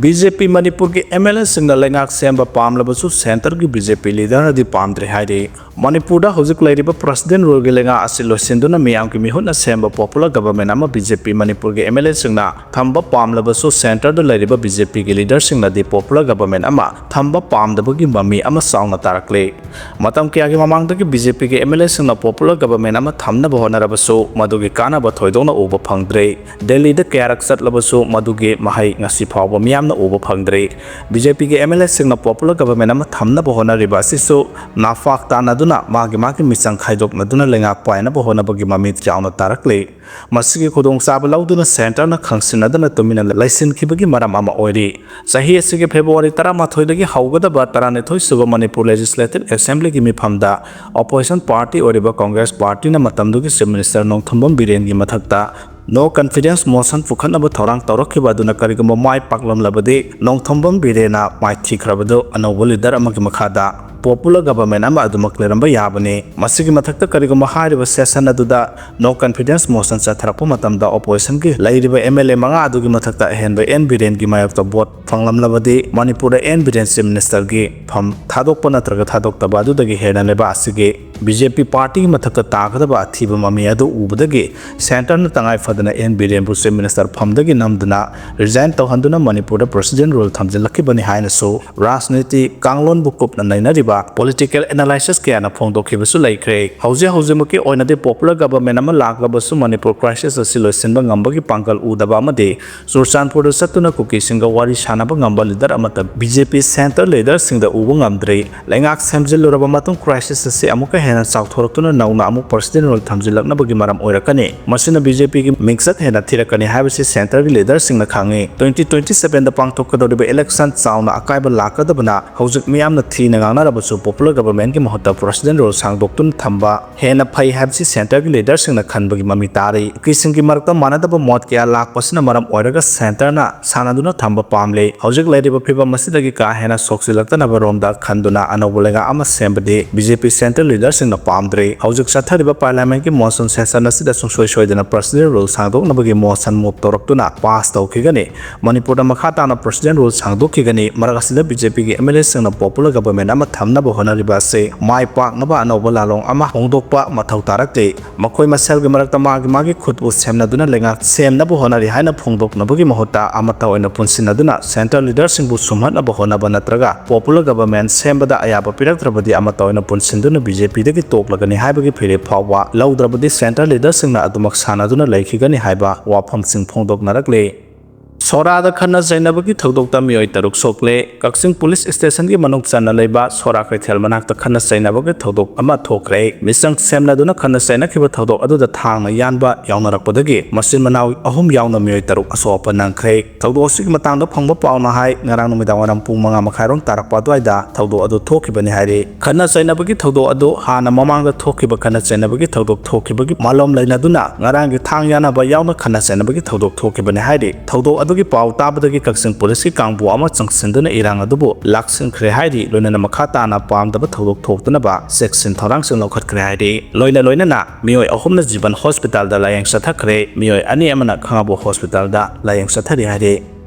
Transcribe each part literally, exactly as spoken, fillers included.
B J ꯄꯤ ꯃꯅꯤꯄꯨꯔꯒꯤ M L ꯑꯦꯁꯤꯡꯅ ꯂꯩꯉꯥꯛ ꯁꯦꯝꯕ ꯄꯥꯝꯂꯕꯁꯨ ꯁꯦꯟꯇꯔꯒꯤ ꯕꯤ ꯖꯦ ꯄꯤ ꯂꯤꯗꯔꯅꯗꯤ ꯄꯥꯝꯗ꯭ꯔꯦ ꯍꯥꯏꯔꯤ꯫ ꯃꯅꯤꯄꯨꯔꯗ ꯍꯧꯖꯤꯛ ꯂꯩꯔꯤꯕ ꯄ꯭ꯔꯁꯤꯗꯦꯟ ꯔꯨꯜꯒꯤ ꯂꯩꯉꯥꯛ ꯑꯁꯤ ꯂꯣꯏꯁꯤꯟꯗꯨꯅ ꯃꯤꯌꯥꯝꯒꯤ ꯃꯤꯍꯨꯠꯅ ꯁꯦꯝꯕ ꯄꯣꯄꯨꯂꯔ ꯒꯕꯔꯃꯦꯟ ꯑꯃ ꯕꯤ ꯖꯦ ꯄꯤ ꯃꯅꯤꯄꯨꯔꯒꯤ ꯑꯦꯝ ꯑꯦꯜ ꯑꯦꯁꯤꯡꯅ ꯊꯝꯕ ꯄꯥꯝꯂꯕꯁꯨ ꯁꯦꯟꯇꯔꯗ ꯂꯩꯔꯤꯕ ꯕꯤ ꯖꯦ ꯄꯤꯒꯤ ꯂꯤꯗꯔꯁꯤꯡꯅꯗꯤ ꯄꯣꯄꯨꯂꯔ ꯒꯕꯔꯃꯦꯟ ꯑꯃ ꯊꯝꯕ ꯄꯥꯝꯗꯕꯒꯤ ꯃꯃꯤ ꯑꯃ ꯆꯥꯎꯅ ꯇꯥꯔꯛꯂꯤ꯫ ꯃꯇꯝ ꯀꯌꯥꯒꯤ ꯃꯃꯥꯡꯗꯒꯤ ꯕꯤ ꯖꯦ ꯄꯤꯒꯤ ꯑꯦꯝ ꯑꯦꯜ ꯑꯦꯁꯤꯡꯅ ꯄꯣꯄꯨꯂꯔ ꯒꯕꯔꯃꯦꯟ ꯑꯃ ꯊꯝꯅꯕ ꯍꯣꯠꯅꯔꯕꯁꯨ ꯃꯗꯨꯒꯤ ꯀꯥꯟꯅꯕ ꯊꯣꯏꯗꯣꯛꯅ ꯎꯕ ꯐꯪꯗ꯭ꯔꯦ꯫ ꯗꯦꯜꯂꯤꯗ ꯀꯌꯥꯔꯛ ꯆꯠꯂꯕꯁꯨ ꯃꯗꯨꯒꯤ ꯃꯍꯩ ꯉꯁꯤ ꯐꯥꯎꯕ ꯃꯤꯌꯥꯝꯅ ꯎꯕ ꯐꯪꯗ꯭ꯔꯤ꯫ ꯕꯤ ꯖꯦ ꯄꯤꯒꯤ ꯑꯦꯝ ꯑꯦꯜ ꯑꯦꯁꯤꯡꯅ ꯄꯣꯄꯨꯂꯔ ꯒꯕꯔꯃꯦꯟ ꯑꯃ ꯊꯝꯅꯕ ꯍꯣꯠꯅꯔꯤꯕ ꯑꯁꯤꯁꯨ ꯅꯥꯐꯥꯛ ꯇꯥꯟꯅꯗꯨꯅ ꯃꯥꯒꯤ ꯃꯥꯒꯤ ꯃꯤꯆꯪ ꯈꯥꯏꯗꯣꯛꯅꯗꯨꯅ ꯂꯩꯉꯥꯛ ꯄꯥꯏꯅꯕ ꯍꯣꯠꯅꯕꯒꯤ ꯃꯃꯤ ꯆꯥꯎꯅ ꯇꯥꯔꯛꯂꯤ꯫ ꯃꯁꯤꯒꯤ ꯈꯨꯗꯣꯡꯆꯥꯕ ꯂꯧꯗꯨꯅ ꯁꯦꯟꯇꯔꯅ ꯈꯪꯁꯤꯟꯅꯗꯅ ꯇꯨꯃꯤꯟꯅ ꯂꯩꯁꯤꯟꯈꯤꯕꯒꯤ ꯃꯔꯝ ꯑꯃ ꯑꯣꯏꯔꯤ꯫ ꯆꯍꯤ ꯑꯁꯤꯒꯤ ꯐꯦꯕ꯭ꯔꯨꯋꯥꯔꯤ ꯇꯔꯥꯃꯥꯊꯣꯏꯗꯒꯤ ꯍꯧꯒꯗꯕ ꯇꯔꯥꯅꯤꯊꯣꯏ ꯁꯨꯕ ꯃꯅꯤꯄꯨꯔ ꯂꯦꯖꯤꯁꯂꯦꯇꯤꯚ ꯑꯦꯁꯦꯝꯕ꯭ꯂꯤꯒꯤ ꯃꯤꯐꯝꯗ ꯑꯣꯄꯣꯖꯤꯁꯟ ꯄꯥꯔꯇꯤ ꯑꯣꯏꯔꯤꯕ ꯀꯣꯡꯒ꯭ꯔꯦꯁ ꯄꯥꯔꯇꯤꯅ ꯃꯇꯝꯗꯨꯒꯤ ꯆꯤꯐ ꯃꯤꯅꯤꯁꯇꯔ ꯅꯣꯡꯊꯣꯝꯕꯝ ꯕꯤꯔꯦꯟꯒꯤ ꯃꯊꯛꯇ ꯅꯣ ꯀꯟꯐꯤꯗꯦꯟꯁ ꯃꯣꯁꯟ ꯄꯨꯈꯠꯅꯕ ꯊꯧꯔꯥꯡ ꯇꯧꯔꯛꯈꯤꯕ ꯑꯗꯨꯅ ꯀꯔꯤꯒꯨꯝꯕ ꯃꯥꯏ ꯄꯥꯛꯂꯝꯂꯕꯗꯤ ꯅꯣꯡꯊꯣꯝꯕꯝ ꯕꯤꯔꯦꯟꯅ ꯃꯥꯏꯊꯤꯈ꯭ꯔꯕꯗꯨ ꯑꯅꯧꯕ ꯂꯤꯗꯔ ꯑꯃꯒꯤ ꯃꯈꯥꯗ ꯄꯣꯄꯨꯂꯔ ꯒꯕꯔꯃꯦꯟ ꯑꯃ ꯑꯗꯨꯃꯛ ꯂꯩꯔꯝꯕ ꯌꯥꯕꯅꯤ꯫ ꯃꯁꯤꯒꯤ ꯃꯊꯛꯇ ꯀꯔꯤꯒꯨꯝꯕ ꯍꯥꯏꯔꯤꯕ ꯁꯦꯁꯟ ꯑꯗꯨꯗ ꯅꯣ ꯀꯟꯐꯤꯗꯦꯟꯁ ꯃꯣꯁꯟ ꯆꯠꯊꯔꯛꯄ ꯃꯇꯝꯗ ꯑꯣꯄꯣꯖꯤꯁꯟꯒꯤ ꯂꯩꯔꯤꯕ ꯑꯦꯝ ꯑꯦꯜ ꯑꯦ ꯃꯉꯥ ꯑꯗꯨꯒꯤ ꯃꯊꯛꯇ ꯑꯍꯦꯟꯕ ꯑꯦꯟ ꯕꯤꯔꯦꯟꯒꯤ ꯃꯥꯌꯣꯛꯇ ꯚꯣꯠ ꯐꯪꯂꯝꯂꯕꯗꯤ ꯃꯅꯤꯄꯨꯔꯗ ꯑꯦꯟ ꯕꯤꯔꯦꯟ ꯆꯤꯐ ꯃꯤꯅꯤꯁꯇꯔꯒꯤ ꯐꯝ ꯊꯥꯗꯣꯛꯄ ꯅꯠꯇ꯭ꯔꯒ ꯊꯥꯗꯣꯛꯇꯕ ꯑꯗꯨꯗꯒꯤ ꯍꯦꯟꯅ ꯂꯩꯕꯥꯛ ꯑꯁꯤꯒꯤ ꯕꯤ ꯖꯦ ꯄꯤ ꯄꯥꯔꯇꯤꯒꯤ ꯃꯊꯛꯇ ꯇꯥꯒꯗꯕ ꯑꯊꯤꯕ ꯃꯃꯤ ꯑꯗꯨ ꯎꯕꯗꯒꯤ ꯁꯦꯟꯇꯔꯅ ꯇꯉꯥꯏ ꯐꯗꯅ ꯑꯦꯟ ꯕꯤꯔꯦꯟꯕꯨ ꯆꯤꯐ ꯃꯤꯅꯤꯁꯇꯔ ꯐꯝꯗꯒꯤ ꯅꯝꯗꯨꯅ ꯔꯤꯖꯥꯏꯟ ꯇꯧꯍꯟꯗꯨꯅ ꯃꯅꯤꯄꯨꯔꯗ ꯄ꯭ꯔꯁꯤꯗꯦꯟ ꯔꯨꯜ ꯊꯝꯖꯤꯜꯂꯛꯈꯤꯕꯅꯤ ꯍꯥꯏꯅꯁꯨ ꯔꯥꯖꯅꯤꯇꯤ ꯀꯥꯡꯂꯣꯟꯕꯨ ꯀꯨꯞꯅ ꯅꯩꯅꯔꯤꯕ ꯄꯣꯂꯤꯇꯤꯀꯦꯜ ꯑꯦꯅꯥꯂꯥꯏꯁꯤꯁ ꯀꯌꯥꯅ ꯐꯣꯡꯗꯣꯛꯈꯤꯕꯁꯨ ꯂꯩꯈ꯭ꯔꯦ꯫ ꯍꯧꯖꯤꯛ ꯍꯧꯖꯤꯛꯃꯛꯀꯤ ꯑꯣꯏꯅꯗꯤ ꯄꯣꯄꯨꯂꯔ ꯒꯕꯔꯃꯦꯟ ꯑꯃ ꯂꯥꯛꯂꯕꯁꯨ ꯃꯅꯤꯄꯨꯔ ꯀ꯭ꯔꯥꯏꯁꯤꯁ ꯑꯁꯤ ꯂꯣꯏꯁꯤꯟꯕ ꯉꯝꯕꯒꯤ ꯄꯥꯡꯒꯜ ꯎꯗꯕ ꯑꯃꯗꯤ ꯆꯨꯔꯆꯥꯟꯄꯨꯔꯗ ꯆꯠꯇꯨꯅ ꯀꯨꯀꯤꯁꯤꯡꯒ ꯋꯥꯔꯤ ꯁꯥꯅꯕ ꯉꯝꯕ ꯂꯤꯗꯔ ꯑꯃꯠꯇ ꯕꯤ ꯖꯦ ꯄꯤ ꯁꯦꯟꯇꯔ ꯂꯤꯗꯔꯁꯤꯡꯗ ꯎꯕ ꯉꯝꯗ꯭ꯔꯤ꯫ ꯂꯩꯉꯥꯛ ꯁꯦꯝꯖꯤꯜꯂꯨꯔꯕ ꯃꯇꯨꯡ ꯀ꯭ꯔꯥꯏꯁꯤꯁ ꯑꯁꯤ ꯑꯃꯨꯛꯀ ꯍꯦꯟꯅ ꯆꯥꯎꯊꯣꯔꯛꯇꯨꯅ ꯅꯧꯅ ꯑꯃꯨꯛ ꯄ꯭ꯔꯁꯤꯗꯦꯟ ꯔꯨꯜ ꯊꯝꯖꯤꯜꯂꯛꯅꯕꯒꯤ ꯃꯔꯝ ꯑꯣꯏꯔꯛꯀꯅꯤ꯫ ꯃꯁꯤꯅ ꯕꯤ ꯖꯦ ꯄꯤꯒꯤ ꯃꯤꯡꯆꯠ ꯍꯦꯟꯅ ꯊꯤꯔꯛꯀꯅꯤ ꯍꯥꯏꯕꯁꯤ ꯁꯦꯟꯇꯔꯒꯤ ꯂꯤꯗꯔꯁꯤꯡꯅ ꯈꯪꯏ꯫ ꯇ꯭ꯋꯦꯟꯇꯤ ꯇ꯭ꯋꯦꯟꯇꯤ ꯁꯚꯦꯟꯗ ꯄꯥꯡꯊꯣꯛꯀꯗꯧꯔꯤꯕ ꯏꯂꯦꯛꯁꯟ ꯆꯥꯎꯅ ꯑꯀꯥꯏꯕ ꯂꯥꯛꯀꯗꯕꯅ ꯍꯧꯖꯤꯛ ꯃꯤꯌꯥꯝꯅ ꯊꯤꯅ ꯉꯥꯡꯅꯔꯕ ꯁꯨ ꯄꯣꯄꯨꯂꯔ ꯒꯚꯔꯟꯃꯦꯟꯠꯀꯤ ꯃꯍꯨꯠꯇ ꯄ꯭ꯔꯦꯁꯤꯗꯦꯟꯠ ꯔꯨꯜ ꯁꯥꯡꯗꯣꯛꯇꯨꯅ ꯊꯝꯕ ꯍꯦꯟꯅ ꯐꯩ ꯍꯥꯏꯕꯁꯤ ꯁꯦꯟꯇꯔꯒꯤ ꯂꯤꯗꯔꯁꯤꯡꯅ ꯈꯟꯕꯒꯤ ꯃꯃꯤ ꯇꯥꯔꯤ꯫ ꯀꯨꯀꯤꯁꯤꯡꯒꯤ ꯃꯔꯛꯇ ꯃꯥꯟꯅꯗꯕ ꯃꯣꯠ ꯀꯌꯥ ꯂꯥꯛꯄꯁꯤꯅ ꯃꯔꯝ ꯑꯣꯏꯔꯒ ꯁꯦꯟꯇꯔꯅ ꯁꯥꯟꯅꯗꯨꯅ ꯊꯝꯕ ꯄꯥꯝꯂꯤ꯫ ꯍꯧꯖꯤꯛ ꯂꯩꯔꯤꯕ ꯐꯤꯕꯝ ꯑꯁꯤꯗꯒꯤ ꯀꯥ ꯍꯦꯟꯅ ꯁꯣꯛꯆꯤꯜꯂꯛꯇꯅꯕ ꯔꯣꯝꯗ ꯈꯟꯗꯨꯅ ꯑꯅꯧꯕ ꯂꯩꯉꯥꯛ ꯑꯃ ꯁꯦꯝꯕꯗꯤ ꯕꯤ ꯖꯦ ꯄꯤ ꯁꯦꯟꯇꯔ ꯂꯤꯗꯔꯁꯤꯡꯅ ꯄꯥꯝꯗ꯭ꯔꯤ꯫ ꯍꯧꯖꯤꯛ ꯆꯠꯊꯔꯤꯕ ꯄꯥꯔꯂꯤꯌꯥꯃꯦꯟꯠꯀꯤ ꯃꯣꯟꯁꯨꯟ ꯁꯦꯁꯟ ꯑꯁꯤꯗ ꯁꯨꯡꯁꯣꯏ ꯁꯣꯏꯗꯅ ꯄ꯭ꯔꯦꯁꯤꯗꯦꯟꯠ ꯔꯨꯜ ꯁꯥꯡꯗꯣꯛꯅꯕꯒꯤ ꯃꯣꯁꯟ ꯃꯨꯚ ꯇꯧꯔꯛꯇꯨꯅ ꯄꯥꯁ ꯇꯧꯈꯤꯒꯅꯤ꯫ ꯃꯅꯤꯄꯨꯔꯗ ꯃꯈꯥ ꯇꯥꯅ ꯄ꯭ꯔꯦꯁꯤꯗꯦꯟꯠ ꯔꯨꯜ ꯁꯥꯡꯗꯣꯛꯈꯤꯒꯅꯤ꯫ ꯃꯔꯛ ꯑꯁꯤꯗ ꯕꯤ ꯖꯦ ꯄꯤꯒꯤ ꯑꯦꯝ ꯑꯦꯜ ꯑꯦꯁꯤꯡꯅ ꯄꯣꯄꯨꯂꯔ ꯒꯚꯔꯟꯃꯦꯟꯠ ꯑꯃ ꯊꯝꯅꯕ ꯍꯣꯠꯅꯔꯤꯕ ꯑꯁꯤ ꯃꯥꯏ ꯄꯥꯛꯅꯕ ꯑꯅꯧꯕ ꯂꯥꯜꯂꯣꯡ ꯑꯃ ꯍꯣꯡꯗꯣꯛꯄ ꯃꯊꯧ ꯇꯥꯔꯛꯂꯤ꯫ ꯃꯈꯣꯏ ꯃꯁꯦꯜꯒꯤ ꯃꯔꯛꯇ ꯃꯥꯒꯤ ꯃꯥꯒꯤ ꯈꯨꯠꯄꯨ ꯁꯦꯝꯅꯗꯨꯅ ꯂꯩꯉꯥꯛ ꯁꯦꯝꯅꯕ ꯍꯣꯠꯅꯔꯤ ꯍꯥꯏꯅ ꯐꯣꯡꯗꯣꯛꯅꯕꯒꯤ ꯃꯍꯨꯠꯇ ꯑꯃꯠꯇ ꯑꯣꯏꯅ ꯄꯨꯟꯁꯤꯟꯅꯗꯨꯅ ꯁꯦꯟꯇꯔ ꯂꯤꯗꯔꯁꯤꯡꯕꯨ ꯁꯨꯝꯍꯠꯅꯕ ꯍꯣꯠꯅꯕ ꯅꯠꯇ꯭ꯔꯒ ꯄꯣꯄꯨꯂꯔ ꯒꯚꯔꯟꯃꯦꯟꯠ ꯁꯦꯝꯕꯗ ꯑꯌꯥꯕ ꯄꯤꯔꯛꯇ꯭ꯔꯕꯗꯤ ꯑꯃꯠꯇ ꯑꯣꯏꯅ ꯄꯨꯟꯁꯤꯟꯗꯨꯅ ꯕꯤ ꯖꯦ ꯄꯤꯗꯒꯤ ꯇꯣꯛꯂꯒꯅꯤ ꯍꯥꯏꯕꯒꯤ ꯐꯤꯔꯦꯞ ꯐꯥꯎꯕ ꯂꯧꯗ꯭ꯔꯕꯗꯤ ꯁꯦꯟꯇꯔ ꯂꯤꯗꯔꯁꯤꯡꯅ ꯑꯗꯨꯃꯛ ꯁꯥꯟꯅꯗꯨꯅ ꯂꯩꯈꯤꯒꯅꯤ ꯍꯥꯏꯕ ꯋꯥꯐꯝꯁꯤꯡ ꯐꯣꯡꯗꯣꯛꯅꯔꯛꯂꯤ꯫ ꯁꯣꯔꯥꯗ ꯈꯠꯅ ꯆꯩꯅꯕꯒꯤ ꯊꯧꯗꯣꯛꯇ ꯃꯤꯑꯣꯏ ꯇꯔꯨꯛ ꯁꯣꯛꯂꯦ꯫ ꯀꯛꯆꯤꯡ ꯄꯨꯂꯤꯁ ꯁ꯭ꯇꯦꯁꯟꯒꯤ ꯃꯅꯨꯡ ꯆꯟꯅ ꯂꯩꯕ ꯁꯣꯔꯥ ꯀꯩꯊꯦꯜ ꯃꯅꯥꯛꯇ ꯈꯠꯅ ꯆꯩꯅꯕꯒꯤ ꯊꯧꯗꯣꯛ ꯑꯃ ꯊꯣꯛꯈ꯭ꯔꯦ꯫ ꯃꯤꯆꯪ ꯁꯦꯝꯅꯗꯨꯅ ꯈꯠꯅ ꯆꯩꯅꯈꯤꯕ ꯊꯧꯗꯣꯛ ꯑꯗꯨꯗ ꯊꯥꯡꯅ ꯌꯥꯟꯕ ꯌꯥꯎꯅꯔꯛꯄꯗꯒꯤ ꯃꯆꯤꯟ ꯃꯅꯥꯎ ꯑꯍꯨꯝ ꯌꯥꯎꯅ ꯃꯤꯑꯣꯏ ꯇꯔꯨꯛ ꯑꯁꯣꯛ ꯑꯄꯟ ꯅꯪꯈ꯭ꯔꯦ꯫ ꯊꯧꯗꯣꯛ ꯑꯁꯤꯒꯤ ꯃꯇꯥꯡꯗ ꯐꯪꯕ ꯄꯥꯎꯅ ꯍꯥꯏ, ꯉꯔꯥꯡ ꯅꯨꯃꯤꯗꯥꯡ ꯋꯥꯏꯔꯝ ꯄꯨꯡ ꯃꯉꯥ ꯃꯈꯥꯏꯔꯣꯝ ꯇꯥꯔꯛꯄ ꯑꯗꯨꯋꯥꯏꯗ ꯊꯧꯗꯣꯛ ꯑꯗꯨ ꯊꯣꯛꯈꯤꯕꯅꯤ ꯍꯥꯏꯔꯤ꯫ ꯈꯠꯅ ꯆꯩꯅꯕꯒꯤ ꯊꯧꯗꯣꯛ ꯑꯗꯨ ꯍꯥꯟꯅ ꯃꯃꯥꯡꯗ ꯊꯣꯛꯈꯤꯕ ꯈꯠꯅ ꯆꯩꯅꯕꯒꯤ ꯊꯧꯗꯣꯛ ꯊꯣꯛꯈꯤꯕꯒꯤ ꯃꯥꯂꯣꯝ ꯂꯩꯅꯗꯨꯅ ꯉꯔꯥꯡꯒꯤ ꯊꯥꯡ ꯌꯥꯅꯕ ꯌꯥꯎꯅ ꯈꯠꯅ ꯆꯩꯅꯕꯒꯤ ꯊꯧꯗꯣꯛ ꯊꯣꯛꯈꯤꯕꯅꯤ ꯍꯥꯏꯔꯤ꯫ ꯊꯧꯗꯣꯛ ꯑꯗꯨꯒꯤ ꯄꯥꯎ ꯇꯥꯕꯗꯒꯤ ꯀꯛꯆꯤꯡ ꯄꯨꯂꯤꯁꯀꯤ ꯀꯥꯡꯕꯨ ꯑꯃ ꯆꯪꯁꯤꯟꯗꯨꯅ ꯏꯔꯥꯡ ꯑꯗꯨꯕꯨ ꯂꯥꯛꯁꯤꯟꯈ꯭ꯔꯦ ꯍꯥꯏꯔꯤ꯫ ꯂꯣꯏꯅꯅ ꯃꯈꯥ ꯇꯥꯅ ꯄꯥꯝꯗꯕ ꯊꯧꯗꯣꯛ ꯊꯣꯛꯇꯅꯕ ꯆꯦꯛꯁꯤꯟ ꯊꯧꯔꯥꯡꯁꯤꯡ ꯂꯧꯈꯠꯈ꯭ꯔꯦ ꯍꯥꯏꯔꯤ꯫ ꯂꯣꯏꯅ ꯂꯣꯏꯅꯅ ꯃꯤꯑꯣꯏ ꯑꯍꯨꯝꯅ ꯖꯤꯕꯟ ꯍꯣꯁꯄꯤꯇꯥꯜꯗ ꯂꯥꯌꯦꯡ ꯆꯠꯊꯈ꯭ꯔꯦ꯫ ꯃꯤꯑꯣꯏ ꯑꯅꯤ ꯑꯃꯅ ꯈꯥꯉꯕꯣꯛ ꯍꯣꯁꯄꯤꯇꯥꯜꯗ ꯂꯥꯌꯦꯡ ꯆꯠꯊꯔꯤ ꯍꯥꯏꯔꯤ꯫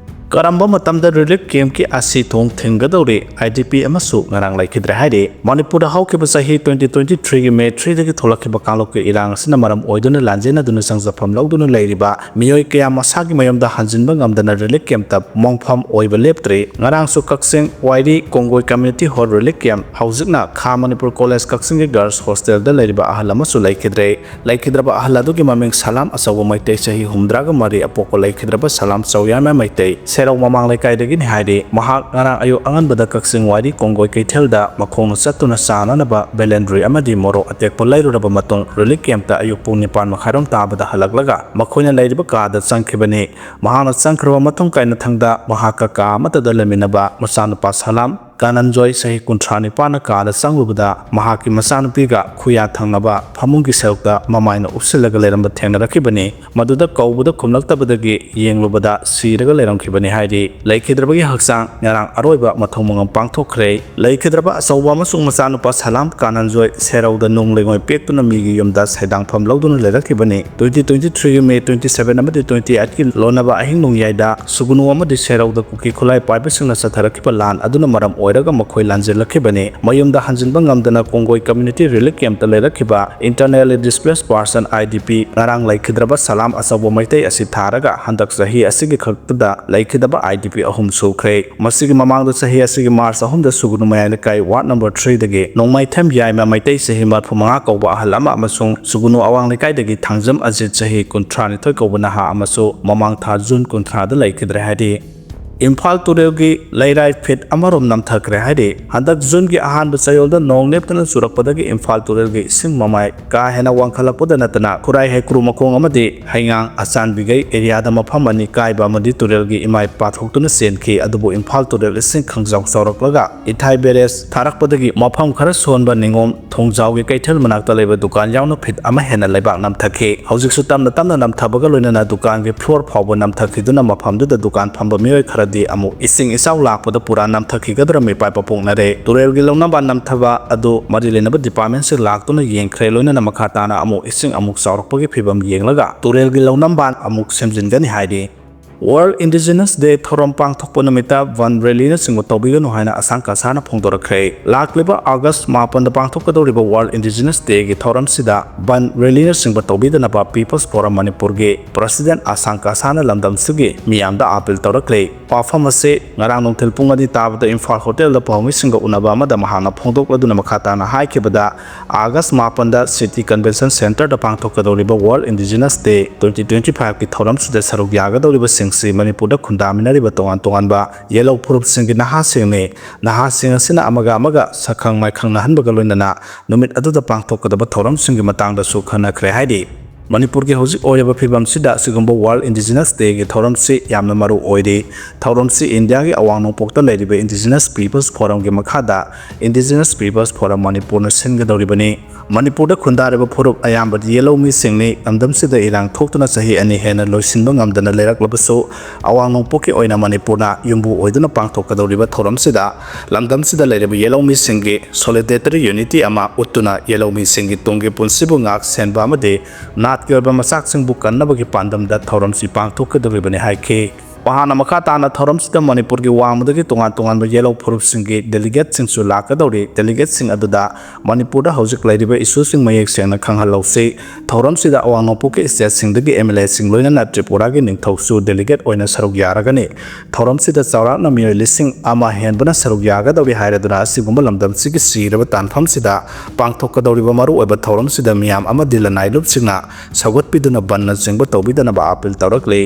ꯀꯔꯝꯕ ꯃꯇꯝꯗ ꯔꯤꯂꯤꯐ ꯀꯦꯝꯞꯀꯤ ꯑꯥꯏ ꯁꯤ ꯊꯣꯡ ꯊꯤꯡꯒꯗꯧꯔꯤ? ꯑꯥꯏ ꯗꯤ ꯄꯤ ꯑꯃꯁꯨ ꯉꯔꯥꯡ ꯂꯩꯈꯤꯗ꯭ꯔꯦ ꯍꯥꯏꯔꯤ꯫ ꯃꯅꯤꯄꯨꯔꯗ ꯍꯧꯈꯤꯕ ꯆꯍꯤ ꯇ꯭ꯋꯦꯟꯇꯤ ꯇ꯭ꯋꯦꯟꯇꯤ ꯊ꯭ꯔꯤꯒꯤ ꯃꯦ ꯊ꯭ꯔꯤꯗꯒꯤ ꯊꯣꯛꯂꯛꯈꯤꯕ ꯀꯥꯡꯂꯨꯞꯀꯤ ꯏꯔꯥꯡ ꯑꯁꯤꯅ ꯃꯔꯝ ꯑꯣꯏꯗꯨꯅ ꯂꯥꯟꯖꯦꯟꯅꯗꯨꯅ ꯆꯪꯖꯐꯝ ꯂꯧꯗꯨꯅ ꯂꯩꯔꯤꯕ ꯃꯤꯑꯣꯏ ꯀꯌꯥ ꯃꯁꯥꯒꯤ ꯃꯌꯨꯝꯗ ꯍꯟꯖꯤꯟꯕ ꯉꯝꯗꯅ ꯔꯤꯂꯤꯐ ꯀꯦꯝꯞꯇ ꯃꯣꯡꯐꯝ ꯑꯣꯏꯕ ꯂꯦꯞꯇ꯭ꯔꯤ꯫ ꯉꯔꯥꯡꯁꯨ ꯀꯛꯆꯤꯡ ꯋꯥꯏꯔꯤ ꯀꯣꯡꯒꯣꯏ ꯀꯝꯃ꯭ꯌꯨꯅꯤꯇꯤ ꯍꯣꯜ ꯔꯤꯂꯤꯐ ꯀꯦꯝꯞ, ꯍꯧꯖꯤꯛꯅ ꯈꯥ ꯃꯅꯤꯄꯨꯔ ꯀꯣꯂꯦꯖ ꯀꯛꯆꯤꯡꯒꯤ ꯒꯔꯜꯁ ꯍꯣꯁꯇꯦꯜꯗ ꯂꯩꯔꯤꯕ ꯑꯍꯜ ꯑꯃꯁꯨ ꯂꯩꯈꯤꯗ꯭ꯔꯦ꯫ ꯂꯩꯈꯤꯗ꯭ꯔꯕ ꯑꯍꯜ ꯑꯗꯨꯒꯤ ꯃꯃꯤꯡ ꯁꯂꯥꯝ ꯑꯆꯧꯕ ꯃꯩꯇꯩ, ꯆꯍꯤ ꯍꯨꯝꯗ꯭ꯔꯥꯒ ꯃꯔꯤ, ꯑꯄꯣꯛꯄ ꯂꯩꯈꯤꯗ꯭ꯔꯕ ꯁꯂꯥꯝ ꯆꯧꯌꯥꯝꯕ ꯃꯩꯇꯩ, ꯁꯦꯔꯧ ꯃꯃꯥꯡ ꯂꯩꯀꯥꯏꯗꯒꯤꯅꯤ ꯍꯥꯏꯔꯤ꯫ ꯃꯍꯥꯛ ꯉꯔꯥꯡ ꯑꯌꯨꯛ ꯑꯉꯟꯕꯗ ꯀꯛꯆꯤꯡ ꯋꯥꯏꯔꯤ ꯀꯣꯡꯒꯣꯏ ꯀꯩꯊꯦꯜꯗ ꯃꯈꯣꯡꯅ ꯆꯠꯇꯨꯅ ꯆꯥꯅꯅꯕ ꯕꯦꯂꯦꯟꯗ꯭ꯔꯤ ꯑꯃꯗꯤ ꯃꯣꯔꯣꯛ ꯑꯇꯦꯛꯄ ꯂꯩꯔꯨꯔꯕ ꯃꯇꯨꯡ ꯔꯤꯂꯤꯐ ꯀꯦꯝꯞꯇ ꯑꯌꯨꯛ ꯄꯨꯡ ꯅꯤꯄꯥꯟ ꯃꯈꯥꯏꯔꯣꯝ ꯇꯥꯕꯗ ꯍꯜꯂꯛꯂꯒ ꯃꯈꯣꯏꯅ ꯂꯩꯔꯤꯕ ꯀꯥꯗ ꯆꯪꯈꯤꯕꯅꯤ꯫ ꯃꯍꯥꯛꯅ ꯆꯪꯈ꯭ꯔꯕ ꯃꯇꯨꯡ ꯀꯥꯏꯅꯊꯪꯗ ꯃꯍꯥꯛꯀ ꯀꯥ ꯑꯃꯠꯇꯗ ꯂꯩꯃꯤꯟꯅꯕ ꯃꯆꯥꯅꯨꯄꯥ ꯁꯂꯥꯝ, ꯙꯅꯟꯖꯣꯏ, ꯆꯍꯤ ꯀꯨꯟꯊ꯭ꯔꯥ ꯅꯤꯄꯥꯟꯅ ꯀꯥꯗ ꯆꯪꯂꯨꯕꯗ ꯃꯍꯥꯛꯀꯤ ꯃꯆꯥꯅꯨꯄꯤꯒ ꯈꯨꯌꯥ ꯊꯪꯅꯕ ꯐꯃꯨꯡꯒꯤ ꯁꯔꯨꯛꯇ ꯃꯃꯥꯏꯅ ꯎꯞꯁꯤꯜꯂꯒ ꯂꯩꯔꯝꯕ ꯊꯦꯡꯅꯔꯛꯈꯤꯕꯅꯤ꯫ ꯃꯗꯨꯗ ꯀꯧꯕꯗ ꯈꯨꯝꯂꯛꯇꯕꯗꯒꯤ ꯌꯦꯡꯂꯨꯕꯗ ꯁꯤꯔꯒ ꯂꯩꯔꯝꯈꯤꯕꯅꯤ ꯍꯥꯏꯔꯤ꯫ ꯂꯩꯈꯤꯗ꯭ꯔꯕꯒꯤ ꯍꯛꯆꯥꯡ ꯉꯔꯥꯡ ꯑꯔꯣꯏꯕ ꯃꯊꯧ ꯃꯉꯝ ꯄꯥꯡꯊꯣꯛꯈ꯭ꯔꯦ꯫ ꯂꯩꯈꯤꯗ꯭ꯔꯕ ꯑꯆꯧꯕ ꯑꯃꯁꯨꯡ ꯃꯆꯥꯅꯨꯄꯥ ꯁꯂꯥꯝ ꯀꯥꯅꯟꯖꯣꯏ ꯁꯦꯔꯧꯗ ꯅꯨꯡ ꯂꯩꯉꯣꯏ ꯄꯦꯛꯇꯨꯅ ꯃꯤꯒꯤ ꯌꯨꯝꯗ ꯁꯩꯗꯥꯡꯐꯝ ꯂꯧꯗꯨꯅ ꯂꯩꯔꯛꯈꯤꯕꯅꯤ꯫ Twenty twenty-three ꯒꯤ May twenty-seven ꯑꯃꯗꯤ twenty eight ꯀꯤ ꯂꯣꯟꯅꯕ ꯑꯍꯤꯡ ꯅꯣꯡꯌꯥꯏꯗ ꯁꯨꯒꯨꯅꯨ ꯑꯃꯗꯤ ꯁꯦꯔꯧꯗ ꯀꯨꯀꯤ ꯈꯨꯠꯂꯥꯏ ꯄꯥꯏꯕꯁꯤꯡꯅ ꯆꯠꯊꯔꯛꯈꯤꯕ ꯂꯥꯟ ꯑꯗꯨꯅ ꯃꯔꯝ ꯑꯣꯏꯔꯒ ꯃꯈꯣꯏ ꯂꯥꯟꯖꯦꯜꯂꯛꯈꯤꯕꯅꯤ꯫ ꯃꯌꯨꯝꯗ ꯍꯟꯖꯤꯟꯕ ꯉꯝꯗꯅ ꯀꯣꯡꯒꯣꯏ Community Relief Camp ꯇ ꯂꯩꯔꯛꯈꯤꯕ Internally Displaced Person, I D P, ꯉꯔꯥꯡ ꯂꯩꯈꯤꯗ꯭ꯔꯕ ꯁꯂꯥꯝ ꯑꯆꯧꯕ ꯃꯩꯇꯩ ꯑꯁꯤ ꯊꯥꯔꯒ ꯍꯟꯗꯛ ꯆꯍꯤ ꯑꯁꯤꯒꯤ ꯈꯛꯇꯗ ꯂꯩꯈꯤꯗꯕ I D P ꯑꯍꯨꯝ ꯁꯨꯈ꯭ꯔꯦ꯫ ꯃꯁꯤꯒꯤ ꯃꯃꯥꯡꯗ ꯆꯍꯤ ꯑꯁꯤꯒꯤ March ꯑꯍꯨꯝꯗ ꯁꯨꯒꯨꯅꯨ ꯃꯌꯥꯏ ꯂꯩꯀꯥꯏ ward number three ꯗꯒꯤ ꯅꯣꯡꯃꯥꯏꯊꯦꯝ ꯌꯥꯏꯃ ꯃꯩꯇꯩ ꯆꯍꯤ ꯃꯔꯤꯐꯨ ꯃꯉꯥ ꯀꯧꯕ ꯑꯍꯜ ꯑꯃ ꯑꯃꯁꯨꯡ ꯁꯨꯒꯨꯅꯨ ꯑꯋꯥꯡ ꯂꯩꯀꯥꯏꯗꯒꯤ ꯊꯥꯡꯖꯝ ꯑꯖꯤꯠ ꯆꯍꯤ ꯀꯨꯟꯊ꯭ꯔꯥ ꯅꯤꯊꯣꯏ ꯀꯧꯕ ꯅꯍꯥ ꯑꯃꯁꯨ ꯃꯃꯥꯡ ꯊꯥ June ꯀꯨꯟꯊ꯭ꯔꯥꯗ ꯂꯩꯈꯤꯗ꯭ꯔꯦ ꯍꯥꯏꯔꯤ꯫ ꯏꯝꯐꯥꯜ ꯇꯨꯔꯦꯜꯒꯤ ꯂꯩꯔꯥꯏ feet ꯑꯃꯔꯣꯝ ꯅꯝꯊꯈ꯭ꯔꯦ ꯍꯥꯏꯔꯤ꯫ ꯍꯟꯗꯛ June ꯒꯤ ꯑꯍꯥꯟꯕ ꯆꯌꯣꯜꯗ ꯅꯣꯡ ꯂꯦꯞꯇꯅ ꯆꯨꯔꯛꯄꯗꯒꯤ ꯏꯝꯐꯥꯜ ꯇꯨꯔꯦꯜꯒꯤ ꯏꯁꯤꯡ ꯃꯃꯥꯏ ꯀꯥ ꯍꯦꯟꯅ ꯋꯥꯡꯈꯠꯂꯛꯄꯗ ꯅꯠꯇꯅ ꯈꯨꯔꯥꯏ ꯍꯩꯀ꯭ꯔꯨ ꯃꯈꯣꯡ ꯑꯃꯗꯤ ꯍꯩꯉꯥꯡ ꯑꯆꯥꯟꯕꯤꯒꯩ area ꯗ ꯃꯐꯝ ꯑꯅꯤ ꯀꯥꯏꯕ ꯑꯃꯗꯤ ꯇꯨꯔꯦꯜꯒꯤ ꯏꯃꯥꯏ ꯄꯥꯊꯣꯛꯇꯨꯅ ꯆꯦꯟꯈꯤ꯫ ꯑꯗꯨꯕꯨ ꯏꯝꯐꯥꯜ ꯇꯨꯔꯦꯜ ꯏꯁꯤꯡ ꯈꯪꯖꯥꯎ ꯆꯥꯎꯔꯛꯂꯒ ꯏꯊꯥꯏ barrage ꯊꯥꯔꯛꯄꯗꯒꯤ ꯃꯐꯝ ꯈꯔ ꯁꯣꯟꯕ ꯅꯤꯉꯣꯝ ꯊꯣꯡꯖꯥꯎꯒꯤ ꯀꯩꯊꯦꯜ ꯃꯅꯥꯛꯇ ꯂꯩꯕ ꯗꯨꯀꯥꯟ ꯌꯥꯎꯅ feet ꯑꯃ ꯍꯦꯟꯅ ꯂꯩꯕꯥꯛ ꯅꯝꯊꯈꯤ꯫ ꯍꯧꯖꯤꯛꯁꯨ ꯇꯞꯅ ꯇꯞꯅ ꯅꯝꯊꯕꯒ ꯂꯣꯏꯅꯅ ꯗꯨꯀꯥꯟꯒꯤ floor ꯐꯥꯎꯕ ꯅꯝꯊꯈꯤꯗꯨꯅ ꯃꯐꯝꯗꯨꯗ ꯗꯨꯀꯥꯟ ꯐꯝꯕ ꯃꯤꯑꯣꯏ ꯈꯔꯗꯤ ꯑꯃꯨꯛ ꯏꯁꯤꯡ ꯏꯆꯥꯎ ꯂꯥꯛꯄꯗ ꯄꯨꯔꯥ ꯅꯝꯊꯈꯤꯒꯗ꯭ꯔꯥ ꯃꯤꯄꯥꯏꯕ ꯄꯣꯛꯅꯔꯦ꯫ ꯇꯨꯔꯦꯜꯒꯤ ꯂꯧꯅꯝꯕꯥꯟ ꯅꯝꯊꯕ ꯑꯗꯨ ꯃꯔꯤ ꯂꯩꯅꯕ department ꯁꯤꯡ ꯂꯥꯛꯇꯨꯅ ꯌꯦꯡꯈ꯭ꯔꯦ꯫ ꯂꯣꯏꯅꯅ ꯃꯈꯥ ꯇꯥꯅ ꯑꯃꯨꯛ ꯏꯁꯤꯡ ꯑꯃꯨꯛ ꯆꯥꯎꯔꯛꯄꯒꯤ ꯐꯤꯕꯝ ꯌꯦꯡꯂꯒ ꯇꯨꯔꯦꯜꯒꯤ ꯂꯧꯅꯝꯕꯥꯟ ꯑꯃꯨꯛ ꯁꯦꯝꯖꯤꯟꯒꯅꯤ ꯍꯥꯏꯔꯤ꯫ World Indigenous Day ꯊꯧꯔꯝ ꯄꯥꯡꯊꯣꯛꯄ ꯅꯨꯃꯤꯠꯇ ꯕꯟ rally ꯅꯆꯤꯡꯕ ꯇꯧꯕꯤꯒꯅꯨ ꯍꯥꯏꯅ ꯑꯁꯥꯝ ꯀꯁꯥꯅ ꯐꯣꯡꯗꯣꯔꯛꯈ꯭ꯔꯦ꯫ ꯂꯥꯛꯂꯤꯕ August ꯃꯥꯄꯟꯗ ꯄꯥꯡꯊꯣꯛꯀꯗꯧꯔꯤꯕ World Indigenous Day ꯒꯤ ꯊꯧꯔꯝꯁꯤꯗ ꯕꯟ rally ꯅꯆꯤꯡꯕ ꯇꯧꯕꯤꯗꯅꯕ People's Forum ꯃꯅꯤꯄꯨꯔꯒꯤ president ꯑꯁꯥꯝ ꯀꯁꯥꯅ ꯂꯝꯗꯝꯁꯤꯒꯤ ꯃꯤꯌꯥꯝꯗ appeal ꯇꯧꯔꯛꯂꯤ꯫ ꯋꯥꯐꯝ ꯑꯁꯤ ꯉꯔꯥꯡ ꯅꯨꯡꯊꯤꯜ ꯄꯨꯡ ꯑꯅꯤ ꯇꯥꯕꯗ ꯏꯝꯐꯥꯜ hotel ꯗ ꯄꯥꯎꯃꯤꯁꯤꯡꯒ ꯎꯅꯕ ꯑꯃꯗ ꯃꯍꯥꯛꯅ ꯐꯣꯡꯗꯣꯛꯂꯗꯨꯅ ꯃꯈꯥ ꯇꯥꯅ ꯍꯥꯏꯈꯤꯕꯗ, August ꯃꯥꯄꯟꯗ City Convention Centre ꯗ ꯄꯥꯡꯊꯣꯛꯀꯗꯧꯔꯤꯕ World Indigenous Day twenty twenty-five ꯀꯤ ꯊꯧꯔꯝꯁꯤꯗ ꯁꯔꯨꯛ ꯌꯥꯒꯗꯧꯔꯤꯕꯁꯤꯡꯁꯤ ꯃꯅꯤꯄꯨꯔꯗ ꯈꯨꯟꯗꯥꯃꯤꯟꯅꯔꯤꯕ ꯇꯣꯉꯥꯟ ꯇꯣꯉꯥꯟꯕ ꯌꯦꯜꯍꯧ ꯐꯨꯔꯨꯞꯁꯤꯡꯒꯤ ꯅꯍꯥꯁꯤꯡꯅꯤ꯫ ꯅꯍꯥꯁꯤꯡ ꯑꯁꯤꯅ ꯑꯃꯒ ꯑꯃꯒ ꯁꯛꯈꯪ ꯃꯥꯏꯈꯪꯅꯍꯟꯕꯒ ꯂꯣꯏꯅꯅ ꯅꯨꯃꯤꯠ ꯑꯗꯨꯗ ꯄꯥꯡꯊꯣꯛꯀꯗꯕ ꯊꯧꯔꯝꯁꯤꯡꯒꯤ ꯃꯇꯥꯡꯗꯁꯨ ꯈꯟꯅꯈ꯭ꯔꯦ ꯍꯥꯏꯔꯤ꯫ ꯃꯅꯤꯄꯨꯔꯒꯤ ꯍꯧꯖꯤꯛ ꯑꯣꯏꯔꯤꯕ ꯐꯤꯕꯝꯁꯤꯗ ꯑꯁꯤꯒꯨꯝꯕ World Indigenous Dayꯒꯤ ꯊꯧꯔꯝꯁꯤ ꯌꯥꯝꯅ ꯃꯔꯨ ꯑꯣꯏꯔꯤ꯫ ꯊꯧꯔꯝꯁꯤ ꯏꯟꯗꯤꯌꯥꯒꯤ ꯑꯋꯥꯡ ꯅꯣꯡꯄꯣꯛꯇ ꯂꯩꯔꯤꯕ Indigenous Peoples Forumꯒꯤ ꯃꯈꯥꯗ Indigenous Peoples Forum ꯃꯅꯤꯄꯨꯔꯅ ꯁꯤꯟꯒꯗꯧꯔꯤꯕꯅꯤ꯫ ꯃꯅꯤꯄꯨꯔꯗ ꯈꯨꯟꯗꯥꯔꯤꯕ ꯐꯨꯔꯨꯞ ꯑꯌꯥꯝꯕꯗꯤ ꯌꯦꯜꯍꯧ ꯃꯤꯁꯤꯡꯅꯤ꯫ ꯂꯝꯗꯝꯁꯤꯗ ꯏꯔꯥꯡ ꯊꯣꯛꯇꯨꯅ ꯆꯍꯤ ꯑꯅꯤ ꯍꯦꯟꯅ ꯂꯣꯏꯁꯤꯟꯕ ꯉꯝꯗꯅ ꯂꯩꯔꯛꯂꯕꯁꯨ, ꯑꯋꯥꯡ ꯅꯣꯡꯄꯣꯛꯀꯤ ꯑꯣꯏꯅ ꯃꯅꯤꯄꯨꯔꯅ ꯌꯨꯝꯕꯨ ꯑꯣꯏꯗꯨꯅ ꯄꯥꯡꯊꯣꯛꯀꯗꯧꯔꯤꯕ ꯊꯧꯔꯝꯁꯤꯗ ꯂꯝꯗꯝꯁꯤꯗ ꯂꯩꯔꯤꯕ ꯌꯦꯜꯍꯧ ꯃꯤꯁꯤꯡꯒꯤ solidarity unity ꯑꯃ ꯎꯠꯇꯨꯅ ꯌꯦꯜꯍꯧ ꯃꯤꯁꯤꯡꯒꯤ ꯇꯨꯡꯒꯤ ꯄꯨꯟꯁꯤꯕꯨ ꯉꯥꯛ ꯁꯦꯟꯕ ꯑꯃꯗꯤ ꯅꯥꯠꯀꯤ ꯑꯣꯏꯕ ꯃꯆꯥꯛꯁꯤꯡꯕꯨ ꯀꯟꯅꯕꯒꯤ ꯄꯥꯟꯗꯝꯗ ꯊꯧꯔꯝꯁꯤ ꯄꯥꯡꯊꯣꯛꯀꯗꯧꯔꯤꯕꯅꯤ ꯍꯥꯏꯈꯤ꯫ ꯃꯍꯥꯛꯅ ꯃꯈꯥ ꯇꯥꯅ ꯊꯧꯔꯝꯁꯤꯗ ꯃꯅꯤꯄꯨꯔꯒꯤ ꯋꯥꯡꯃꯗꯒꯤ ꯇꯣꯉꯥꯟ ꯇꯣꯉꯥꯟꯕ ꯌꯦꯜꯍꯧ ꯐꯨꯔꯨꯞꯁꯤꯡꯒꯤ delegateꯁꯤꯡꯁꯨ ꯂꯥꯛꯀꯗꯧꯔꯤ꯫ Delegateꯁꯤꯡ ꯑꯗꯨꯗ ꯃꯅꯤꯄꯨꯔꯗ ꯍꯧꯖꯤꯛ ꯂꯩꯔꯤꯕ issueꯁꯤꯡ ꯃꯌꯦꯛ ꯁꯦꯡꯅ ꯈꯪꯍꯜꯍꯧꯁꯤ꯫ ꯊꯧꯔꯝꯁꯤꯗ ꯑꯋꯥꯡ ꯅꯣꯡꯄꯣꯛꯀꯤ stateꯁꯤꯡꯗꯒꯤ MLAꯁꯤꯡ ꯂꯣꯏꯅꯅ ꯇ꯭ꯔꯤꯄꯨꯔꯥꯒꯤ ꯅꯤꯡꯊꯧꯁꯨ delegate ꯑꯣꯏꯅ ꯁꯔꯨꯛ ꯌꯥꯔꯒꯅꯤ꯫ ꯊꯧꯔꯝꯁꯤꯗ ꯆꯥꯎꯔꯥꯛꯅ ꯃꯤꯑꯣꯏ ꯂꯤꯁꯤꯡ ꯑꯃ ꯍꯦꯟꯕꯅ ꯁꯔꯨꯛ ꯌꯥꯒꯗꯧꯔꯤ ꯍꯥꯏꯔꯗꯨꯅ ꯑꯁꯤꯒꯨꯝꯕ ꯂꯝꯗꯝꯁꯤꯒꯤ ꯁꯤꯔꯕ ꯇꯥꯟꯐꯝꯁꯤꯗ ꯄꯥꯡꯊꯣꯛꯀꯗꯧꯔꯤꯕ ꯃꯔꯨꯑꯣꯏꯕ ꯊꯧꯔꯝꯁꯤꯗ ꯃꯤꯌꯥꯝ ꯑꯃꯗꯤ ꯂꯅꯥꯏ ꯂꯨꯞꯁꯤꯡꯅ ꯁꯧꯒꯠꯄꯤꯗꯨꯅ ꯕꯟꯅꯆꯤꯡꯕ ꯇꯧꯕꯤꯗꯅꯕ appeal ꯇꯧꯔꯛꯂꯤ꯫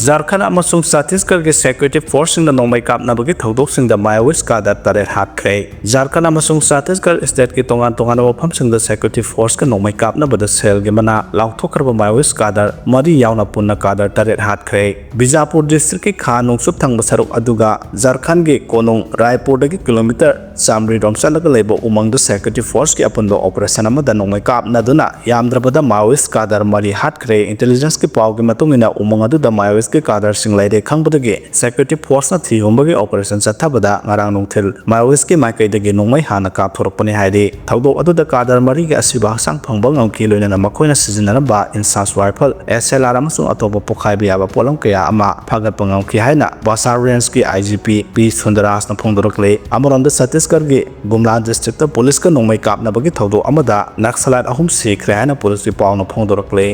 ꯖꯥꯔꯈꯟ ꯑꯃꯁꯨꯡ ꯆꯇꯤꯁꯒꯔꯒꯤ security forceꯁꯤꯡꯅ ꯅꯣꯡꯃꯩ ꯀꯥꯞꯅꯕꯒꯤ ꯊꯧꯗꯣꯛꯁꯤꯡꯗ Maoist cadre ꯇꯔꯦꯠ ꯍꯥꯠꯈ꯭ꯔꯦ꯫ ꯖꯥꯔꯈꯟ ꯑꯃꯁꯨꯡ ꯆꯇꯤꯁꯒꯔ stateꯀꯤ ꯇꯣꯉꯥꯟ ꯇꯣꯉꯥꯟꯕ ꯃꯐꯝꯁꯤꯡꯗ security forceꯀ ꯅꯣꯡꯃꯩ ꯀꯥꯞꯅꯕꯗ ꯁꯦꯜꯒꯤ ꯃꯅꯥ ꯂꯥꯎꯊꯣꯛꯈ꯭ꯔꯕ Maoist cadre ꯃꯔꯤ ꯌꯥꯎꯅ ꯄꯨꯟꯅ cadre ꯇꯔꯦꯠ ꯍꯥꯠꯈ꯭ꯔꯦ꯫ ꯕꯤꯖꯥꯄꯨꯔ districtꯀꯤ ꯈꯥ ꯅꯣꯡꯆꯨꯞ ꯊꯪꯕ ꯁꯔꯨꯛ ꯑꯗꯨꯒ ꯖꯥꯔꯈꯟꯒꯤ ꯀꯣꯅꯨꯡ ꯔꯥꯏꯄꯨꯔꯗꯒꯤ kilometre ꯆꯥꯃꯔꯤ ꯔꯣꯝ ꯆꯠꯂꯒ ꯂꯩꯕ ꯎꯃꯪꯗ security forceꯀꯤ ꯑꯄꯨꯟꯕ operation ꯑꯃꯗ ꯅꯣꯡꯃꯩ ꯀꯥꯞꯅꯗꯨꯅ ꯌꯥꯝꯗ꯭ꯔꯕꯗ Maoist cadre ꯃꯔꯤ ꯍꯥꯠꯈ꯭ꯔꯦ꯫ Intelligenceꯀꯤ ꯄꯥꯎꯒꯤ ꯃꯇꯨꯡ ꯏꯟꯅ ꯎꯃꯪ ꯑꯗꯨꯗ Maoistꯀꯤ cadreꯁꯤꯡ ꯂꯩꯔꯦ ꯈꯪꯕꯗꯒꯤ security forceꯅ ꯊꯤꯍꯨꯝꯕꯒꯤ operation ꯆꯠꯊꯕꯗ ꯉꯔꯥꯡ ꯅꯨꯡꯊꯤꯜ Maoistꯀꯤ ꯃꯥꯏꯀꯩꯗꯒꯤ ꯅꯣꯡꯃꯩ ꯍꯥꯟꯅ ꯀꯥꯞꯊꯣꯔꯛꯄꯅꯤ ꯍꯥꯏꯔꯤ꯫ ꯊꯧꯗꯣꯛ ꯑꯗꯨꯗ cadre ꯃꯔꯤꯒꯤ ꯑꯁꯤꯕ ꯍꯛꯆꯥꯡ ꯐꯪꯕ ꯉꯝꯈꯤ, ꯂꯣꯏꯅꯅ ꯃꯈꯣꯏꯅ ꯁꯤꯖꯤꯟꯅꯔꯝꯕ INSAS rifle, SLR ꯑꯃꯁꯨꯡ ꯑꯇꯣꯞꯄ ꯄꯣꯈꯥꯏꯕ ꯌꯥꯕ ꯄꯣꯠꯂꯝ ꯀꯌꯥ ꯑꯃ ꯐꯥꯒꯠꯄ ꯉꯝꯈꯤ ꯍꯥꯏꯅ ꯕꯁꯥꯔ rangeꯀꯤ IGP P ꯁꯨꯟꯗꯔꯥꯖꯅ ꯐꯣꯡꯗꯣꯔꯛꯂꯤ꯫ ꯑꯃꯔꯣꯝꯗ ꯆꯇꯤꯁꯒꯔꯒꯤ ꯒꯨꯝꯂꯥ districtꯇ policeꯀ ꯅꯣꯡꯃꯩ ꯀꯥꯞꯅꯕꯒꯤ ꯊꯧꯗꯣꯛ ꯑꯃꯗ Naxalite ꯑꯍꯨꯝ ꯁꯤꯈ꯭ꯔꯦ ꯍꯥꯏꯅ policeꯀꯤ ꯄꯥꯎꯅ ꯐꯣꯡꯗꯣꯔꯛꯂꯤ꯫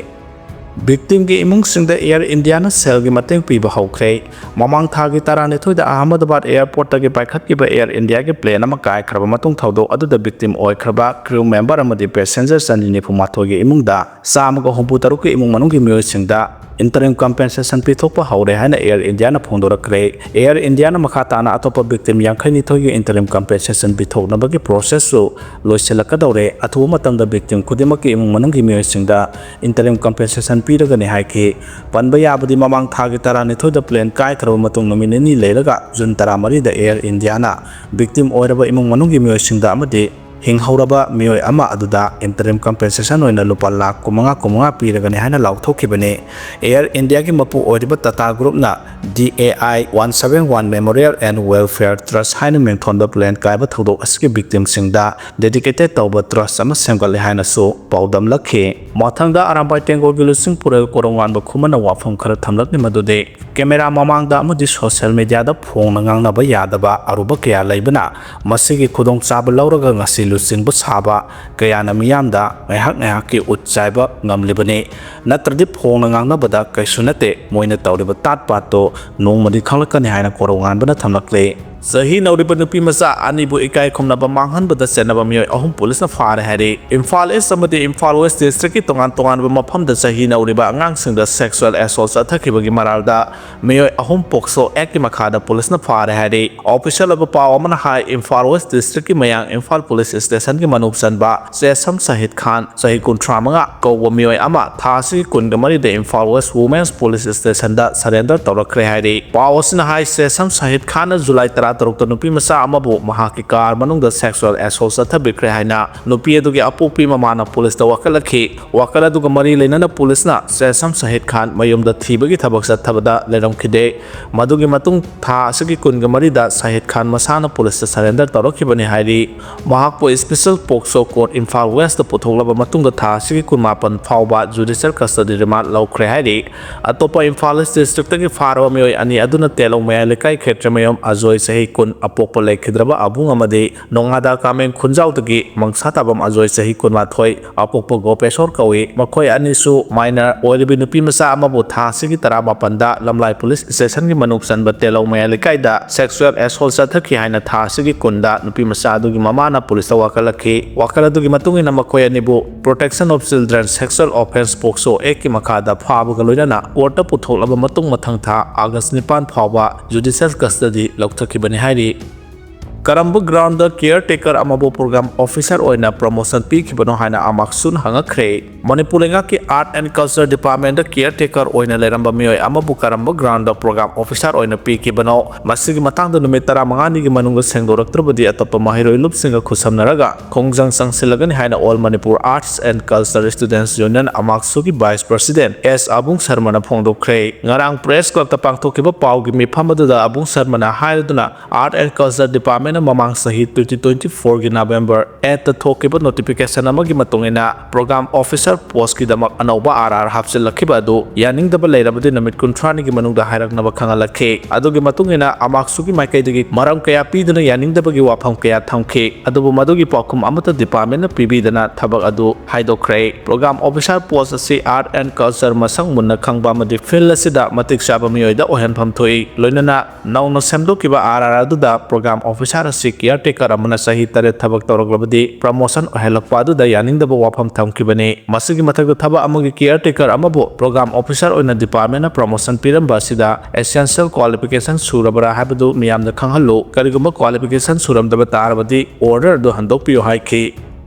Victimꯒꯤ ꯏꯃꯨꯡꯁꯤꯡꯗ Air Indiaꯅ ꯁꯦꯜꯒꯤ ꯃꯇꯦꯡ ꯄꯤꯕ ꯍꯧꯈ꯭ꯔꯦ꯫ ꯃꯃꯥꯡ ꯊꯥꯒꯤ ꯇꯔꯥꯅꯤꯊꯣꯏꯗ ꯑꯍꯃꯗꯕꯥꯗ airportꯇꯒꯤ ꯄꯥꯏꯈꯠꯈꯤꯕ Air Indiaꯒꯤ plane ꯑꯃ ꯀꯥꯏꯈ꯭ꯔꯕ ꯃꯇꯨꯡ ꯊꯧꯗꯣꯛ ꯑꯗꯨꯗ victim ꯑꯣꯏꯈ꯭ꯔꯕ crew member ꯑꯃꯗꯤ passenger ꯆꯅꯤ ꯅꯤꯐꯨ ꯃꯥꯊꯣꯏꯒꯤ ꯏꯃꯨꯡꯗ ꯆꯥꯝꯃꯒ ꯍꯨꯝꯐꯨ ꯇꯔꯨꯛꯀꯤ ꯏꯃꯨꯡ ꯃꯅꯨꯡꯒꯤ ꯃꯤꯑꯣꯏꯁꯤꯡꯗ interim compensation ꯄꯤꯊꯣꯛꯄ ꯍꯧꯔꯦ ꯍꯥꯏꯅ Air Indiaꯅ ꯐꯣꯡꯗꯣꯔꯛꯈ꯭ꯔꯦ꯫ Air Indiaꯅ ꯃꯈꯥ ꯇꯥꯅ ꯑꯇꯣꯞꯄ victim ꯌꯥꯡꯈꯩ ꯅꯤꯊꯣꯏꯒꯤ interim compensation ꯄꯤꯊꯣꯛꯅꯕꯒꯤ processꯁꯨ ꯂꯣꯏꯁꯤꯜꯂꯛꯀꯗꯧꯔꯦ꯫ ꯑꯊꯨꯕ ꯃꯇꯝꯗ victim ꯈꯨꯗꯤꯡꯃꯛꯀꯤ ꯏꯃꯨꯡ ꯃꯅꯨꯡꯒꯤ ꯃꯤꯑꯣꯏꯁꯤꯡꯗ interim compensation ꯄꯤꯔꯒꯅꯤ ꯍꯥꯏꯈꯤ꯫ ꯄꯟꯕ ꯌꯥꯕꯗꯤ, ꯃꯃꯥꯡ ꯊꯥꯒꯤ ꯇꯔꯥꯅꯤꯊꯣꯏꯗ plane ꯀꯥꯏꯈ꯭ꯔꯕ ꯃꯇꯨꯡ ꯅꯨꯃꯤꯠ ꯅꯤꯅꯤ ꯂꯩꯔꯒ, June ꯇꯔꯥꯃꯔꯤꯗ Air Indiaꯅ victim ꯑꯣꯏꯔꯕ ꯏꯃꯨꯡ ꯃꯅꯨꯡꯒꯤ ꯃꯤꯑꯣꯏꯁꯤꯡꯗ ꯑꯃꯗꯤ ꯍꯤꯡꯍꯧꯔꯕ ꯃꯤꯑꯣꯏ ꯑꯃ ꯑꯗꯨꯗ interim compensation ꯑꯣꯏꯅ ꯂꯨꯄꯥ ꯂꯥꯈ ꯀꯨꯟꯃꯉꯥ, ꯀꯨꯟꯃꯉꯥ ꯄꯤꯔꯒꯅꯤ ꯍꯥꯏꯅ ꯂꯥꯎꯊꯣꯛꯈꯤꯕꯅꯤ꯫ Air Indiaꯒꯤ ꯃꯄꯨ ꯑꯣꯏꯔꯤꯕ Tata Groupꯅ D A I one seven one Memorial and Welfare Trust ꯍꯥꯏꯅ ꯃꯤꯡꯊꯣꯟꯕ plane ꯀꯥꯏꯕ ꯊꯧꯗꯣꯛ ꯑꯁꯤꯒꯤ victimꯁꯤꯡꯗ dedicated ꯇꯧꯕ trust ꯑꯃ ꯁꯦꯝꯒꯠꯂꯦ ꯍꯥꯏꯅꯁꯨ ꯄꯥꯎꯗꯝꯂꯛꯈꯤ꯫ ꯃꯊꯪꯗ ꯑꯔꯥꯝꯕꯥꯏ ꯇꯦꯡꯒꯣꯜꯒꯤ ꯂꯨꯆꯤꯡ ꯄꯨꯔꯦꯜ ꯀꯣꯔꯧꯉꯥꯟꯕ ꯈꯨꯃꯟꯅ ꯋꯥꯐꯝ ꯈꯔ ꯊꯝꯂꯛꯂꯤ, ꯃꯗꯨꯗꯤ camera ꯃꯃꯥꯡꯗ ꯑꯃꯗꯤ social mediaꯗ ꯐꯣꯡꯅ ꯉꯥꯡꯅꯕ ꯌꯥꯗꯕ ꯑꯔꯨꯕ ꯀꯌꯥ ꯂꯩꯕꯅ ꯃꯁꯤꯒꯤ ꯈꯨꯗꯣꯡꯆꯥꯕ ꯂꯧꯔꯒ ꯉꯁꯤ ꯂꯨꯆꯤꯡꯕ ꯁꯥꯕ ꯀꯌꯥꯅ ꯃꯤꯌꯥꯝꯗ ꯉꯥꯏꯍꯥꯛ ꯉꯥꯏꯍꯥꯛꯀꯤ ꯎꯠ ꯆꯥꯏꯕ ꯉꯝꯂꯤꯕꯅꯤ꯫ ꯅꯠꯇ꯭ꯔꯗꯤ ꯐꯣꯡꯅ ꯉꯥꯡꯅꯕꯗ ꯀꯩꯁꯨ ꯅꯠꯇꯦ, ꯃꯣꯏꯅ ꯇꯧꯔꯤꯕ ꯇꯥꯠ ꯄꯥꯠꯇꯣ ꯅꯣꯡꯃꯗꯤ ꯈꯪꯂꯛꯀꯅꯤ ꯍꯥꯏꯅ ꯀꯣꯔꯧꯉꯥꯟꯕꯅ ꯊꯝꯂꯛꯂꯤ꯫ ꯆꯍꯤ ꯅꯧꯔꯤꯕ ꯅꯨꯄꯤ ꯃꯆꯥ ꯑꯅꯤꯕꯨ ꯏꯀꯥꯏ ꯈꯨꯝꯅꯕ ꯃꯥꯡꯍꯟꯕꯗ ꯆꯦꯟꯅꯕ ꯃꯤꯑꯣꯏ ꯑꯍꯨꯝ ꯄꯨꯂꯤꯁꯅ ꯐꯥꯔꯦ ꯍꯥꯏꯔꯤ꯫ ꯏꯝꯐꯥꯜ ꯏꯁ ꯑꯃꯗꯤ ꯏꯝꯐꯥꯜ ꯋꯦꯁ ꯗꯤꯁꯇ꯭ꯔꯤꯛꯀꯤ ꯇꯣꯉꯥꯟ ꯇꯣꯉꯥꯟꯕ ꯃꯐꯝꯗ ꯆꯍꯤ ꯅꯧꯔꯤꯕ ꯑꯉꯥꯡꯁꯤꯡꯗ sexual assault ꯆꯠꯊꯈꯤꯕꯒꯤ ꯃꯔꯥꯜꯗ ꯃꯤꯑꯣꯏ ꯑꯍꯨꯝ ꯄꯣꯛꯁꯣ ꯑꯦꯛꯀꯤ ꯃꯈꯥꯗ ꯄꯨꯂꯤꯁꯅ ꯐꯥꯔꯦ ꯍꯥꯏꯔꯤ꯫ Official ꯑꯣꯏꯕ ꯄꯥꯎ ꯑꯃꯅ ꯍꯥꯏ, ꯏꯝꯐꯥꯜ ꯋꯦꯁ ꯗꯤꯁꯇ꯭ꯔꯤꯛꯀꯤ ꯃꯌꯥꯡ ꯏꯝꯐꯥꯜ ꯄꯨꯂꯤꯁ ꯁ꯭ꯇꯦꯁꯟꯒꯤ ꯃꯅꯨꯡ ꯆꯟꯕ ꯆꯦꯁꯝ ꯁꯍꯤꯗ ꯈꯥꯟ, ꯆꯍꯤ ꯀꯨꯟꯊ꯭ꯔꯥ ꯃꯉꯥ ꯀꯧꯕ ꯃꯤꯑꯣꯏ ꯑꯃ ꯊꯥ ꯑꯁꯤꯒꯤ ꯀꯨꯟꯒ ꯃꯔꯤꯗ ꯏꯝꯐꯥꯜ ꯋꯦꯁ ꯋꯨꯃꯦꯟꯁ ꯄꯨꯂꯤꯁ ꯁ꯭ꯇꯦꯁꯟꯗ surrender ꯇꯧꯔꯛꯈ꯭ꯔꯦ ꯍꯥꯏꯔꯤ꯫ ꯄꯥꯎ ꯑꯁꯤꯅ ꯍꯥꯏ, ꯆꯦꯁꯝ ꯁꯍꯤꯗ ꯈꯥꯟꯅ ꯖꯨꯂꯥꯏ ꯇꯔꯥꯇꯔꯨꯛꯇ ꯅꯨꯄꯤ ꯃꯆꯥ ꯑꯃꯕꯨ ꯃꯍꯥꯛꯀꯤ ꯀꯥꯔ ꯃꯅꯨꯡꯗ sexual assault ꯆꯠꯊꯕꯤꯈ꯭ꯔꯦ ꯍꯥꯏꯅ ꯅꯨꯄꯤ ꯑꯗꯨꯒꯤ ꯑꯄꯣꯛꯄꯤ ꯃꯃꯥꯅ ꯄꯨꯂꯤꯁꯇ ꯋꯥꯀꯠꯂꯛꯈꯤ꯫ ꯋꯥꯀꯠ ꯑꯗꯨꯒ ꯃꯔꯤ ꯂꯩꯅꯅ ꯄꯨꯂꯤꯁꯅ ꯆꯦꯁꯝ ꯁꯍꯤꯗ ꯈꯥꯟ ꯃꯌꯨꯝꯗ ꯊꯤꯕꯒꯤ ꯊꯕꯛ ꯆꯠꯊꯕꯗ ꯂꯩꯔꯝꯈꯤꯗꯦ꯫ ꯃꯗꯨꯒꯤ ꯃꯇꯨꯡ ꯊꯥ ꯑꯁꯤꯒꯤ ꯀꯨꯟꯒ ꯃꯔꯤꯗ ꯁꯍꯤꯗ ꯈꯥꯟ ꯃꯁꯥꯅ ꯄꯨꯂꯤꯁꯇ surrender ꯇꯧꯔꯛꯈꯤꯕꯅꯤ ꯍꯥꯏꯔꯤ꯫ ꯃꯍꯥꯛꯄꯨ special ꯄꯣꯛꯁꯣ ꯀꯣꯔꯠ ꯏꯝꯐꯥꯜ ꯋꯦꯁꯇ ꯄꯨꯊꯣꯛꯂꯕ ꯃꯇꯨꯡꯗ ꯊꯥ ꯑꯁꯤꯒꯤ ꯀꯨꯟꯃꯥꯄꯟ ꯐꯥꯎꯕ judicial custody remand ꯂꯧꯈ꯭ꯔꯦ ꯍꯥꯏꯔꯤ꯫ ꯑꯇꯣꯞꯄ ꯏꯝꯐꯥꯜ ꯏꯁ ꯗꯤꯁꯇ꯭ꯔꯤꯛꯇꯒꯤ ꯐꯥꯔꯕ ꯃꯤꯑꯣꯏ ꯑꯅꯤ ꯑꯗꯨꯅ ꯇꯦꯂꯧ ꯃꯌꯥꯏ ꯂꯩꯀꯥꯏ ꯈꯦꯇ꯭ꯔꯤꯃꯌꯨꯝ ꯑꯖꯣꯏ, ꯆꯍꯤ ꯀꯨꯟ, ꯑꯄꯣꯛꯄ ꯂꯩꯈꯤꯗ꯭ꯔꯕ ꯑꯕꯨꯡ ꯑꯃꯗꯤ ꯅꯣꯡꯉꯥꯗꯥ ꯀꯥꯃꯦꯡ ꯈꯨꯟꯖꯥꯎꯗꯒꯤ ꯃꯪꯁꯥ ꯇꯥꯕꯝ ꯑꯖꯣꯏ, ꯆꯍꯤ ꯀꯨꯟꯃꯥꯊꯣꯏ, ꯑꯄꯣꯛꯄ ꯒꯣꯄꯦꯁꯣꯔ ꯀꯧꯏ꯫ ꯃꯈꯣꯏ ꯑꯅꯤꯁꯨ minor ꯑꯣꯏꯔꯤꯕ ꯅꯨꯄꯤ ꯃꯆꯥ ꯑꯃꯕꯨ ꯊꯥ ꯑꯁꯤꯒꯤ ꯇꯔꯥꯃꯥꯄꯟꯗ ꯂꯝꯂꯥꯏ ꯄꯨꯂꯤꯁ ꯁ꯭ꯇꯦꯁꯟꯒꯤ ꯃꯅꯨꯡ ꯆꯟꯕ ꯇꯦꯂꯧ ꯃꯌꯥꯏ ꯂꯩꯀꯥꯏꯗ sexual assault ꯆꯠꯊꯈꯤ ꯍꯥꯏꯅ ꯊꯥ ꯑꯁꯤꯒꯤ ꯀꯨꯟꯗ ꯅꯨꯄꯤ ꯃꯆꯥ ꯑꯗꯨꯒꯤ ꯃꯃꯥꯅ ꯄꯨꯂꯤꯁꯇ ꯋꯥꯀꯠꯂꯛꯈꯤ꯫ ꯋꯥꯀꯠ ꯑꯗꯨꯒꯤ ꯃꯇꯨꯡ ꯏꯟꯅ ꯃꯈꯣꯏ ꯑꯅꯤꯕꯨ Protection of Children Sexual Offence POCSO Act ꯀꯤ ꯃꯈꯥꯗ ꯐꯥꯕꯒ ꯂꯣꯏꯅꯅ ꯀꯣꯔꯠꯇ ꯄꯨꯊꯣꯛꯂꯕ ꯃꯇꯨꯡ ꯃꯊꯪ ꯊꯥ ꯑꯥꯒꯁ ꯅꯤꯄꯥꯟ ꯐꯥꯎꯕ judicial custody ꯂꯧꯊꯈꯤꯕꯅꯤ ꯍꯥꯏꯔꯤ꯫ ꯀꯔꯝꯕ ground ꯗ caretaker ꯑꯃꯕꯨ program officer ꯑꯣꯏꯅ promotion ꯄꯤꯈꯤꯕꯅꯣ ꯍꯥꯏꯅ ꯑꯃꯥꯛꯁꯨꯅ ꯍꯪꯉꯛꯈ꯭ꯔꯦ꯫ ꯃꯅꯤꯄꯨꯔ ꯂꯩꯉꯥꯛꯀꯤ Art and Culture Department ꯇ caretaker ꯑꯣꯏꯅ ꯂꯩꯔꯝꯕ ꯃꯤꯑꯣꯏ ꯑꯃꯕꯨ ꯀꯔꯝꯕ ground ꯗ program officer ꯑꯣꯏꯅ ꯄꯤꯈꯤꯕꯅꯣ? ꯃꯁꯤꯒꯤ ꯃꯇꯥꯡꯗ ꯅꯨꯃꯤꯠ ꯇꯔꯥꯃꯉꯥꯅꯤꯒꯤ ꯃꯅꯨꯡꯗ ꯁꯦꯡꯗꯣꯔꯛꯇ꯭ꯔꯕꯗꯤ ꯑꯇꯣꯞꯄ ꯃꯍꯩꯔꯣꯏ ꯂꯨꯞꯁꯤꯡꯒ ꯈꯨꯠꯁꯝꯅꯔꯒ ꯈꯣꯡꯖꯪ ꯆꯪꯁꯤꯜꯂꯒꯅꯤ ꯍꯥꯏꯅ All Manipur Arts and Culture Students Union, ꯑꯃꯥꯛꯁꯨꯒꯤ vice president ꯑꯦꯁ ꯑꯕꯨꯡ ꯁꯔꯃꯅ ꯐꯣꯡꯗꯣꯛꯈ꯭ꯔꯦ꯫ ꯉꯔꯥꯡ press club ꯇ ꯄꯥꯡꯊꯣꯛꯈꯤꯕ ꯄꯥꯎꯒꯤ ꯃꯤꯐꯝ ꯑꯗꯨꯗ ꯑꯕꯨꯡ ꯁꯔꯃꯅ ꯍꯥꯏꯔꯗꯨꯅ, Art and Culture Department ꯅ ꯃꯃꯥꯡ ꯆꯍꯤ twenty twenty-four ꯒꯤ November eight ꯇ ꯊꯣꯛꯈꯤꯕ notification ꯑꯃꯒꯤ ꯃꯇꯨꯡ ꯏꯟꯅ program officer post ꯀꯤꯗꯃꯛ ꯑꯅꯧꯕ R R ꯍꯥꯞꯆꯤꯜꯂꯛꯈꯤꯕ ꯑꯗꯨ ꯌꯥꯅꯤꯡꯗꯕ ꯂꯩꯔꯕꯗꯤ ꯅꯨꯃꯤꯠ ꯀꯨꯟꯊ꯭ꯔꯥꯅꯤꯒꯤ ꯃꯅꯨꯡꯗ ꯍꯥꯏꯔꯛꯅꯕ ꯈꯪꯍꯜꯂꯛꯈꯤ꯫ ꯑꯗꯨꯒꯤ ꯃꯇꯨꯡ ꯏꯟꯅ ꯑꯃꯥꯛꯁꯨꯒꯤ ꯃꯥꯏꯀꯩꯗꯒꯤ ꯃꯔꯝ ꯀꯌꯥ ꯄꯤꯗꯨꯅ ꯌꯥꯅꯤꯡꯗꯕꯒꯤ ꯋꯥꯐꯝ ꯀꯌꯥ ꯊꯝꯈꯤ, ꯑꯗꯨꯕꯨ ꯃꯗꯨꯒꯤ ꯄꯥꯎꯈꯨꯝ ꯑꯃꯠꯇ department ꯅ ꯄꯤꯕꯤꯗꯅ ꯊꯕꯛ ꯑꯗꯨ ꯍꯥꯏꯗꯣꯛꯈ꯭ꯔꯦ꯫ Program officer post ꯑꯁꯤ Art and Culture ꯃꯁꯛ ꯃꯨꯟꯅ ꯈꯪꯕ ꯑꯃꯗꯤ field ꯑꯁꯤꯗ ꯃꯇꯤꯛ ꯆꯥꯕ ꯃꯤꯑꯣꯏꯗ ꯑꯣꯏꯍꯟꯐꯝ ꯊꯣꯛꯏ꯫ ꯂꯣꯏꯅꯅ ꯅꯧꯅ ꯁꯦꯝꯗꯣꯛꯈꯤꯕ R R ꯑꯗꯨꯗ program officer ꯑꯁꯤ caretaker ꯑꯃꯅ ꯆꯍꯤ ꯇꯔꯦꯠ ꯊꯕꯛ ꯇꯧꯔꯛꯂꯕꯗꯤ promotion ꯑꯣꯏꯍꯜꯂꯛꯄ ꯑꯗꯨꯗ ꯌꯥꯅꯤꯡꯗꯕ ꯋꯥꯐꯝ ꯊꯝꯈꯤꯕꯅꯤ꯫ ꯃꯁꯤꯒꯤ ꯃꯊꯛꯇ ꯊꯕꯛ ꯑꯃꯒꯤ caretaker ꯑꯃꯕꯨ program officer ꯑꯣꯏꯅ department ꯅ promotion ꯄꯤꯔꯝꯕ ꯑꯁꯤꯗ essential qualification ꯁꯨꯔꯕ꯭ꯔꯥ ꯍꯥꯏꯕꯗꯨ ꯃꯤꯌꯥꯝꯗ ꯈꯪꯍꯜꯂꯨ꯫ ꯀꯔꯤꯒꯨꯝꯕ qualification ꯁꯨꯔꯝꯗꯕ ꯇꯥꯔꯕꯗꯤ order ꯑꯗꯨ ꯍꯟꯗꯣꯛꯄꯤꯌꯨ ꯍꯥꯏꯈꯤ꯫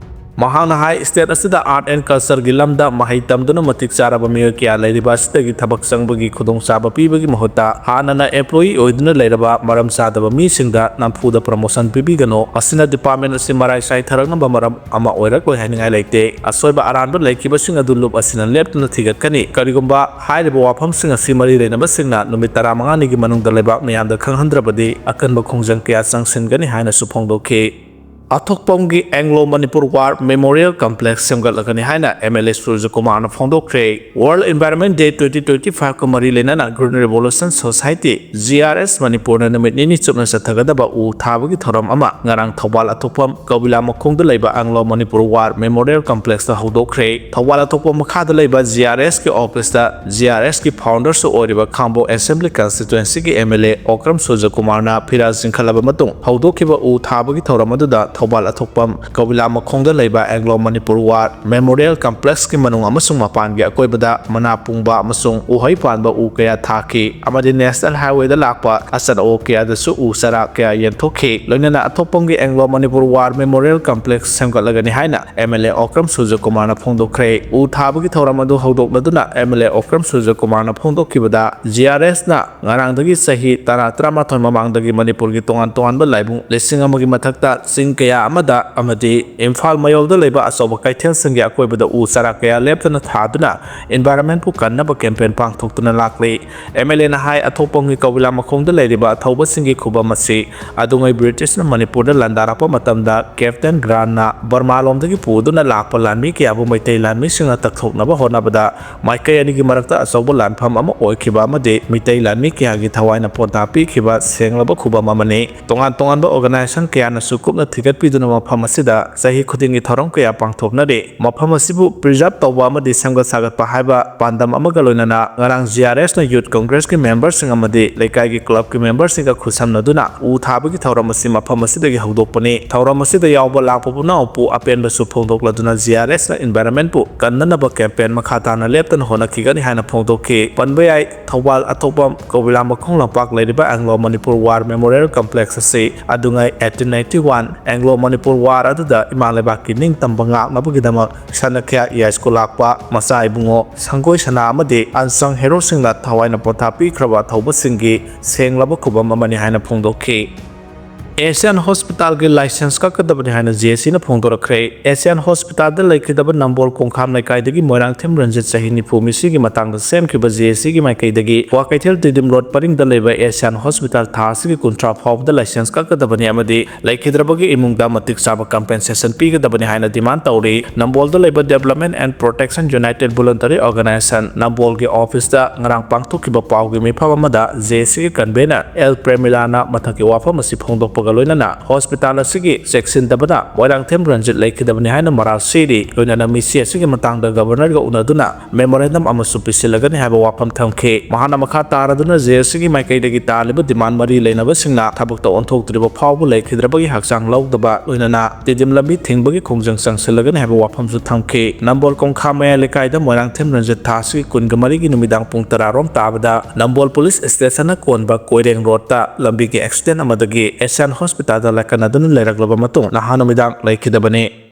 ꯃꯍꯥꯛꯅ ꯍꯥꯏ, state ꯑꯁꯤꯗ art and culture ꯒꯤ ꯂꯝꯗ ꯃꯍꯩ ꯇꯝꯗꯨꯅ ꯃꯇꯤꯛ ꯆꯥꯔꯕ ꯃꯤꯑꯣꯏ ꯀꯌꯥ ꯂꯩꯔꯤꯕ ꯑꯁꯤꯗꯒꯤ ꯊꯕꯛ ꯆꯪꯕꯒꯤ ꯈꯨꯗꯣꯡꯆꯥꯕ ꯄꯤꯕꯒꯤ ꯃꯍꯨꯠꯇ ꯍꯥꯟꯅꯅ employee ꯑꯣꯏꯗꯨꯅ ꯂꯩꯔꯕ ꯃꯔꯝ ꯆꯥꯗꯕ ꯃꯤꯁꯤꯡꯗ ꯅꯝꯐꯨꯗ promotion ꯄꯤꯕꯤꯒꯅꯨ꯫ ꯃꯁꯤꯅ department ꯑꯁꯤ ꯃꯔꯥꯏ ꯆꯥꯏꯊꯔꯛꯅꯕ ꯃꯔꯝ ꯑꯃ ꯑꯣꯏꯔꯛꯂꯣꯏ ꯍꯥꯏꯅꯤꯡꯉꯥꯏ ꯂꯩꯇꯦ꯫ ꯑꯁꯣꯏꯕ ꯑꯔꯥꯟꯕ ꯂꯩꯈꯤꯕꯁꯤꯡ ꯑꯗꯨ ꯂꯨꯞ ꯑꯁꯤꯅ ꯂꯦꯞꯇꯅ ꯊꯤꯒꯠꯀꯅꯤ꯫ ꯀꯔꯤꯒꯨꯝꯕ ꯍꯥꯏꯔꯤꯕ ꯋꯥꯐꯝꯁꯤꯡ ꯑꯁꯤ ꯃꯔꯤ ꯂꯩꯅꯕꯁꯤꯡꯅ ꯅꯨꯃꯤꯠ ꯇꯔꯥꯃꯉꯥꯅꯤꯒꯤ ꯃꯅꯨꯡꯗ ꯂꯩꯕꯥꯛ ꯃꯤꯌꯥꯝꯗ ꯈꯪꯍꯟꯗ꯭ꯔꯕꯗꯤ ꯑꯀꯟꯕ ꯈꯣꯡꯖꯪ ꯀꯌꯥ ꯆꯪꯁꯤꯟꯒꯅꯤ ꯍꯥꯏꯅꯁꯨ ꯐꯣꯡꯗꯣꯛꯈꯤ꯫ ꯑꯊꯣꯛꯄꯝꯒꯤ Anglo Manipur war memorial complex ꯁꯦꯝꯒꯠꯂꯒꯅꯤ ꯍꯥꯏꯅ ꯑꯦꯝ ꯑꯦꯜ ꯑꯦ ꯁꯨꯔꯖꯀꯨꯃꯥꯔꯅ ꯐꯣꯡꯗꯣꯛꯈ꯭ꯔꯦ꯫ World environment day twenty twenty ꯐꯥꯏꯚꯀ ꯃꯔꯤ ꯂꯩꯅꯅ green revolution society, G R S, ꯃꯅꯤꯄꯨꯔꯅ ꯅꯨꯃꯤꯠ ꯅꯤꯅꯤ ꯆꯨꯞꯅ ꯆꯠꯊꯒꯗꯕ ꯎ ꯊꯥꯕꯒꯤ ꯊꯧꯔꯝ ꯑꯃ ꯉꯔꯥꯡ ꯊꯧꯕꯥꯜ ꯑꯊꯣꯛꯄꯝ ꯀꯧꯕꯤꯂꯥ ꯃꯈꯣꯡꯗ ꯂꯩꯕ ꯑꯦꯡꯒ꯭ꯂꯣ ꯃꯅꯤꯄꯨꯔ ꯋꯥꯔ ꯃꯦꯃꯣꯔꯤꯌꯦꯜ ꯀꯝꯄ꯭ꯂꯦꯛꯁꯇ ꯍꯧꯗꯣꯛꯈ꯭ꯔꯦ꯫ ꯊꯧꯕꯥꯜ ꯑꯊꯣꯛꯄꯝ ꯃꯈꯥꯗ ꯂꯩꯕ ꯖꯤ ꯑꯥꯔ ꯑꯦꯁꯀꯤ ꯑꯣꯐꯤꯁꯇ ꯖꯤ ꯑꯥꯔ ꯑꯦꯁꯀꯤ ꯐꯥꯎꯟꯗꯔꯁꯨ ꯑꯣꯏꯔꯤꯕ ꯈꯥꯡꯕꯣꯛ ꯑꯦꯁꯦꯝꯕ꯭ꯂꯤ ꯀꯟꯁꯇꯤꯇ꯭ꯋꯦꯟꯁꯤꯒꯤ ꯑꯦꯝ ꯑꯦꯜ ꯑꯦ ꯑꯣꯀ꯭ꯔꯝ ꯁꯨꯔꯖꯀꯨꯃꯥꯔꯅ ꯐꯤꯔꯥꯜ ꯆꯤꯡꯈꯠꯂꯕ ꯃꯇꯨꯡ ꯍꯧꯗꯣꯛꯈꯤꯕ ꯎ ꯊꯥꯕꯒꯤ ꯊꯧꯔꯝ ꯑꯗꯨꯗ ꯊꯧꯕꯥꯜ ꯑꯊꯣꯛꯄꯝ ꯀꯧꯕꯤꯂꯥ ꯃꯈꯣꯡꯗ ꯂꯩꯕ ꯑꯦꯡꯒ꯭ꯂꯣ ꯃꯅꯤꯄꯨꯔ ꯋꯥꯔ ꯃꯦꯃꯣꯔꯤꯌꯦꯜ ꯀꯝꯄ꯭ꯂꯦꯛꯁꯀꯤ ꯃꯅꯨꯡ ꯑꯃꯁꯨꯡ ꯃꯄꯥꯟꯒꯤ ꯑꯀꯣꯏꯕꯗ ꯃꯅꯥ ꯄꯨꯡꯕ ꯑꯃꯁꯨꯡ ꯎꯍꯩ ꯄꯥꯟꯕ ꯎ ꯀꯌꯥ ꯊꯥꯈꯤ ꯑꯃꯗꯤ ꯅꯦꯁꯅꯦꯜ ꯍꯥꯏꯋꯦꯗ ꯂꯥꯛꯄ ꯑꯆꯠ ꯑꯋꯣꯛ ꯀꯌꯥꯗꯁꯨ ꯎ ꯆꯥꯔꯥ ꯀꯌꯥ ꯌꯦꯟꯊꯣꯛꯈꯤ꯫ ꯂꯣꯏꯅꯅ ꯑꯊꯣꯛꯄꯝꯒꯤ Anglo Manipur war memorial complex ꯁꯦꯝꯒꯠꯂꯒꯅꯤ ꯍꯥꯏꯅ ꯑꯦꯝ ꯑꯦꯜ ꯑꯦ ꯑꯣꯀ꯭ꯔꯝ ꯁꯨꯔꯖꯀꯨꯃꯥꯔꯅ ꯐꯣꯡꯗꯣꯛꯈ꯭ꯔꯦ꯫ ꯎ ꯊꯥꯕꯒꯤ ꯊꯧꯔꯝ ꯑꯗꯨ ꯍꯧꯗꯣꯛꯅꯗꯨꯅ ꯑꯦꯝ ꯑꯦꯜ ꯑꯦ ꯑꯣꯀ꯭ꯔꯝ ꯁꯨꯔꯖꯀꯨꯃꯥꯔꯅ ꯐꯣꯡꯗꯣꯛꯈꯤꯕꯗ, ꯖꯤ ꯑꯥꯔ ꯑꯦꯁꯅ ꯉꯔꯥꯡꯗꯒꯤ ꯆꯍꯤ ꯇꯔꯥ, ꯇꯔꯥꯃꯥꯊꯣꯏ ꯃꯃꯥꯡꯗꯒꯤ ꯃꯅꯤꯄꯨꯔꯒꯤ ꯇꯣꯉꯥꯟ ꯇꯣꯉꯥꯟꯕ ꯂꯥꯏꯕꯨꯡ ꯂꯤꯁꯤꯡ ꯑꯃꯒꯤ ꯃꯊꯛꯇ ꯆꯤꯡ ꯀꯌꯥ ꯑꯃꯗ ꯑꯃꯗꯤ ꯏꯝꯐꯥꯜ ꯃꯌꯣꯜꯗ ꯂꯩꯕ ꯑꯆꯧꯕ ꯀꯩꯊꯦꯜꯁꯤꯡꯒꯤ ꯑꯀꯣꯏꯕꯗ ꯎ ꯆꯥꯔꯥ ꯀꯌꯥ ꯂꯦꯞꯇꯅ ꯊꯥꯗꯨꯅ ꯏꯟꯚꯥꯏꯔꯟꯃꯦꯟꯕꯨ ꯀꯟꯅꯕ ꯀꯦꯝꯄꯦꯟ ꯄꯥꯡꯊꯣꯛꯇꯨꯅ ꯂꯥꯛꯂꯤ꯫ ꯑꯦꯝ ꯑꯦꯜ ꯑꯦꯅ ꯍꯥꯏ, ꯑꯊꯣꯛꯄꯝꯒꯤ ꯀꯧꯕꯤꯂꯥ ꯃꯈꯣꯡꯗ ꯂꯩꯔꯤꯕ ꯑꯊꯧꯕꯁꯤꯡꯒꯤ ꯈꯨꯕꯝ ꯑꯁꯤ ꯑꯗꯨꯉꯩ ꯕ꯭ꯔꯤꯇꯤꯁꯅ ꯃꯅꯤꯄꯨꯔꯗ ꯂꯥꯟꯗꯥꯔꯛꯄ ꯃꯇꯝꯗ ꯀꯦꯞꯇꯦꯟ ꯒ꯭ꯔꯥꯟꯅ ꯕꯔꯃꯥꯂꯣꯝꯗꯒꯤ ꯄꯨꯗꯨꯅ ꯂꯥꯛꯄ ꯂꯥꯟꯃꯤ ꯀꯌꯥꯕꯨ ꯃꯩꯇꯩ ꯂꯥꯟꯃꯤꯁꯤꯡꯅ ꯇꯛꯊꯣꯛꯅꯕ ꯍꯣꯠꯅꯕꯗ ꯃꯥꯏꯀꯩ ꯑꯅꯤꯒꯤ ꯃꯔꯛꯇ ꯑꯆꯧꯕ ꯂꯥꯟꯐꯝ ꯑꯃ ꯑꯣꯏꯈꯤꯕ ꯑꯃꯗꯤ ꯃꯤꯇꯩ ꯂꯥꯟꯃꯤ ꯀꯌꯥꯒꯤ ꯊꯋꯥꯏꯅ ꯄꯣꯟꯊꯥ ꯄꯤꯈꯤꯕ ꯁꯦꯡꯂꯕ ꯈꯨꯕꯝ ꯑꯃꯅꯤ꯫ ꯇꯣꯉꯥꯟ ꯇꯣꯉꯥꯟꯕ ꯑꯣꯔꯒꯅꯥꯏꯖꯦꯁꯟ ꯀꯌꯥꯅꯁꯨ ꯀꯨꯞꯅ ꯊꯤꯒꯠꯄꯤꯗꯨꯅ ꯃꯐꯝ ꯑꯁꯤꯗ ꯆꯍꯤ ꯈꯨꯗꯤꯡꯒꯤ ꯊꯧꯔꯝ ꯀꯌꯥ ꯄꯥꯡꯊꯣꯛꯅꯔꯤ꯫ ꯃꯐꯝ ꯑꯁꯤꯕꯨ ꯄ꯭ꯔꯤꯖꯥꯔꯚ ꯇꯧꯕ ꯑꯃꯗꯤ ꯁꯦꯝꯒꯠ ꯁꯥꯒꯠꯄ ꯍꯥꯏꯕ ꯄꯥꯟꯗꯝ ꯑꯃꯒ ꯂꯣꯏꯅꯅ ꯉꯔꯥꯡ ꯖꯤ ꯑꯥꯔ ꯑꯦꯁꯅ ꯌꯨꯊ ꯀꯪꯒ꯭ꯔꯦꯁꯀꯤ ꯃꯦꯝꯕꯔꯁꯤꯡ ꯑꯃꯗꯤ ꯂꯩꯀꯥꯏꯒꯤ ꯀ꯭ꯂꯕꯀꯤ ꯃꯦꯝꯕꯔꯁꯤꯡꯒ ꯈꯨꯠꯁꯝꯅꯗꯨꯅ ꯎ ꯊꯥꯕꯒꯤ ꯊꯧꯔꯝ ꯑꯁꯤ ꯃꯐꯝ ꯑꯁꯤꯗꯒꯤ ꯍꯧꯗꯣꯛꯄꯅꯤ꯫ ꯊꯧꯔꯝ ꯑꯁꯤꯗ ꯌꯥꯎꯕ ꯂꯥꯛꯄ ꯄꯨꯝꯅꯃꯛꯄꯨ ꯑꯄꯦꯟꯕꯁꯨ ꯐꯣꯡꯗꯣꯛꯂꯗꯨꯅ ꯖꯤ ꯑꯥꯔ ꯑꯦꯁꯅ ꯏꯟꯚꯥꯏꯔꯟꯃꯦꯟꯕꯨ ꯀꯟꯅꯅꯕ ꯀꯦꯝꯄꯦꯟ ꯃꯈꯥ ꯇꯥꯅ ꯂꯦꯞꯇꯅ ꯍꯣꯠꯅꯈꯤꯒꯅꯤ ꯍꯥꯏꯅ ꯐꯣꯡꯗꯣꯛꯈꯤ꯫ ꯄꯟꯕ ꯌꯥꯏ, ꯊꯧꯕꯥꯜ ꯑꯊꯣꯛꯄꯝ ꯀꯧꯕꯤꯂꯥ ꯃꯈꯣꯡ ꯂꯝꯄꯥꯛ ꯂꯩꯔꯤꯕ Anglo Manipur war memorial complex ꯑꯁꯤ ꯑꯗꯨꯉꯩ eighteen eighty one Anglo Manipur war ꯑꯗꯨꯗ ꯏꯃꯥ ꯂꯩꯕꯥꯛꯀꯤ ꯅꯤꯡꯇꯝꯕ ꯉꯥꯛꯅꯕꯒꯤꯗꯃꯛ ꯁꯅꯈ꯭ꯌꯥ ꯌꯥꯏꯁ꯭ꯀꯨꯜ ꯂꯥꯛꯄ ꯃꯆꯥ ꯏꯕꯨꯡꯉꯣ ꯁꯪꯒꯣꯏ ꯁꯅꯥ ꯑꯃꯗꯤ ꯑꯟꯁꯪ ꯍꯦꯔꯣꯁꯤꯡꯅ ꯊꯋꯥꯏꯅ ꯄꯣꯟꯊꯥ ꯄꯤꯈ꯭ꯔꯕ ꯊꯧꯕꯁꯤꯡꯒꯤ ꯁꯦꯡꯂꯕ ꯈꯨꯕꯝ ꯑꯃꯅꯤ ꯍꯥꯏꯅ ꯐꯣꯡꯗꯣꯛꯈꯤ꯫ ꯑꯦꯁꯤꯌꯥꯟ ꯍꯣꯁꯄꯤꯇꯥꯜꯒꯤ ꯂꯥꯏꯁꯦꯟꯁ ꯀꯛꯀꯗꯕꯅꯤ ꯍꯥꯏꯅ ꯖꯦ ꯑꯦꯁ ꯁꯤꯅ ꯐꯣꯡꯗꯣꯔꯛꯈ꯭ꯔꯦ꯫ ꯑꯦꯁꯤꯌꯥꯟ ꯍꯣꯁꯄꯤꯇꯥꯜꯗ ꯂꯩꯈꯤꯗꯕ ꯅꯝꯕꯣꯜ ꯈꯣꯡꯈꯥꯝ ꯂꯩꯀꯥꯏꯗꯒꯤ ꯃꯣꯏꯔꯥꯡꯊꯦꯝ ꯔꯟꯖꯤꯠ, ꯆꯍꯤ ꯅꯤꯐꯨ, ꯃꯤꯁꯤꯒꯤ ꯃꯇꯥꯡꯗ ꯁꯦꯝꯈꯤꯕ ꯖꯦ ꯑꯦꯁ ꯁꯤꯒꯤ ꯃꯥꯏꯀꯩꯗꯒꯤ ꯀ꯭ꯋꯥꯀꯩꯊꯦꯜ ꯇꯤꯗꯤꯝ ꯔꯣꯗ ꯄꯔꯤꯡꯗ ꯂꯩꯕ ꯑꯦꯁꯤꯌꯥꯟ ꯍꯣꯁꯄꯤꯇꯥꯜ ꯊꯥ ꯑꯁꯤꯒꯤ ꯀꯨꯟꯊ꯭ꯔꯥ ꯐꯥꯎꯕꯗ ꯂꯥꯏꯁꯦꯟꯁ ꯀꯛꯀꯗꯕꯅꯤ ꯑꯃꯗꯤ ꯂꯩꯈꯤꯗ꯭ꯔꯕꯒꯤ ꯏꯃꯨꯡꯗ ꯃꯇꯤꯛ ꯆꯥꯕ ꯀꯝꯄꯦꯟꯁꯦꯁꯟ ꯄꯤꯒꯗꯕꯅꯤ ꯍꯥꯏꯅ ꯗꯤꯃꯥꯟ ꯇꯧꯔꯤ꯫ ꯅꯝꯕꯣꯜꯗ ꯂꯩꯕ Development and Protection United Voluntary Organization ꯅꯝꯕꯣꯜꯒꯤ ꯑꯣꯐꯤꯁꯇ ꯉꯔꯥꯡ ꯄꯥꯡꯊꯣꯛꯈꯤꯕ ꯄꯥꯎꯒꯤ ꯃꯤꯐꯝ ꯑꯃꯗ ꯖꯦ ꯑꯦꯁ ꯁꯤꯒꯤ ꯀꯟꯚꯦꯅꯔ ꯑꯦꯜ ꯄ꯭ꯔꯦꯃꯤꯂꯥꯅ ꯃꯊꯛꯀꯤ ꯋꯥꯐꯝ ꯑꯁꯤ ꯐꯣꯡꯗꯣꯛꯄꯒ ꯂꯣꯏꯅꯅ ꯍꯣꯁꯄꯤꯇꯥꯜ ꯑꯁꯤꯒꯤ ꯆꯦꯛꯁꯤꯟꯗꯕꯅ ꯃꯣꯏꯔꯥꯡꯊꯦꯝ ꯔꯟꯖꯤꯠ ꯂꯩꯈꯤꯗꯕꯅꯤ ꯍꯥꯏꯅ ꯃꯔꯥꯜ ꯁꯤꯔꯤ꯫ ꯂꯣꯏꯅꯅ ꯃꯤꯁꯤ ꯑꯁꯤꯒꯤ ꯃꯇꯥꯡꯗ ꯒꯕꯔꯅꯔꯒ ꯎꯅꯗꯨꯅ ꯃꯦꯃꯣꯔꯦꯟꯗꯝ ꯑꯃꯁꯨ ꯄꯤꯁꯤꯜꯂꯒꯅꯤ ꯍꯥꯏꯕ ꯋꯥꯐꯝ ꯊꯝꯈꯤ꯫ ꯃꯍꯥꯛꯅ ꯃꯈꯥ ꯇꯥꯔꯗꯨꯅ ꯖꯦ ꯑꯦꯁ ꯁꯤꯒꯤ ꯃꯥꯏꯀꯩꯗꯒꯤ ꯇꯥꯜꯂꯤꯕ ꯗꯤꯃꯥꯟ ꯃꯔꯤ ꯂꯩꯅꯕꯁꯤꯡꯅ ꯊꯕꯛꯇ ꯑꯣꯟꯊꯣꯛꯇ꯭ꯔꯤꯕ ꯐꯥꯎꯕ ꯂꯩꯈꯤꯗ꯭ꯔꯕꯒꯤ ꯍꯛꯆꯥꯡ ꯂꯧꯗꯕ, ꯂꯣꯏꯅꯅ ꯇꯤꯗꯤꯝ ꯂꯝꯕꯤ ꯊꯤꯡꯕꯒꯤ ꯈꯣꯡꯖꯪ ꯆꯪꯁꯤꯜꯂꯒꯅꯤ ꯍꯥꯏꯕ ꯋꯥꯐꯝꯁꯨ ꯊꯝꯈꯤ꯫ ꯅꯝꯕꯣꯜ ꯀꯣꯡꯈꯥ ꯃꯌꯥꯏ ꯂꯩꯀꯥꯏꯗ ꯃꯣꯏꯔꯥꯡꯊꯦꯝ ꯔꯟꯖꯤꯠ ꯊꯥ ꯑꯁꯤꯒꯤ ꯀꯨꯟꯒ ꯃꯔꯤꯒꯤ ꯅꯨꯃꯤꯗꯥꯡ ꯄꯨꯡ ꯇꯔꯥ ꯔꯣꯝ ꯇꯥꯕꯗ ꯅꯝꯕꯣꯜ ꯄꯨꯂꯤꯁ ꯁ꯭ꯇꯦꯁꯟꯅ ꯀꯣꯟꯕ ꯀꯣꯏꯔꯦꯡ ꯔꯣꯗꯇ ꯂꯝꯕꯤꯒꯤ ꯑꯦꯛꯁꯤꯗꯦꯟ ꯑꯃꯗꯒꯤ ꯑꯦꯁꯤꯌꯥꯟ ꯍꯣꯁꯄꯤꯇꯥꯜꯗ ꯂꯥꯏꯀꯠꯅꯗꯨꯅ ꯂꯩꯔꯛꯂꯕ ꯃꯇꯨꯡ ꯅꯍꯥꯟ ꯅꯨꯃꯤꯗꯥꯡ ꯂꯩꯈꯤꯗꯕꯅꯤ꯫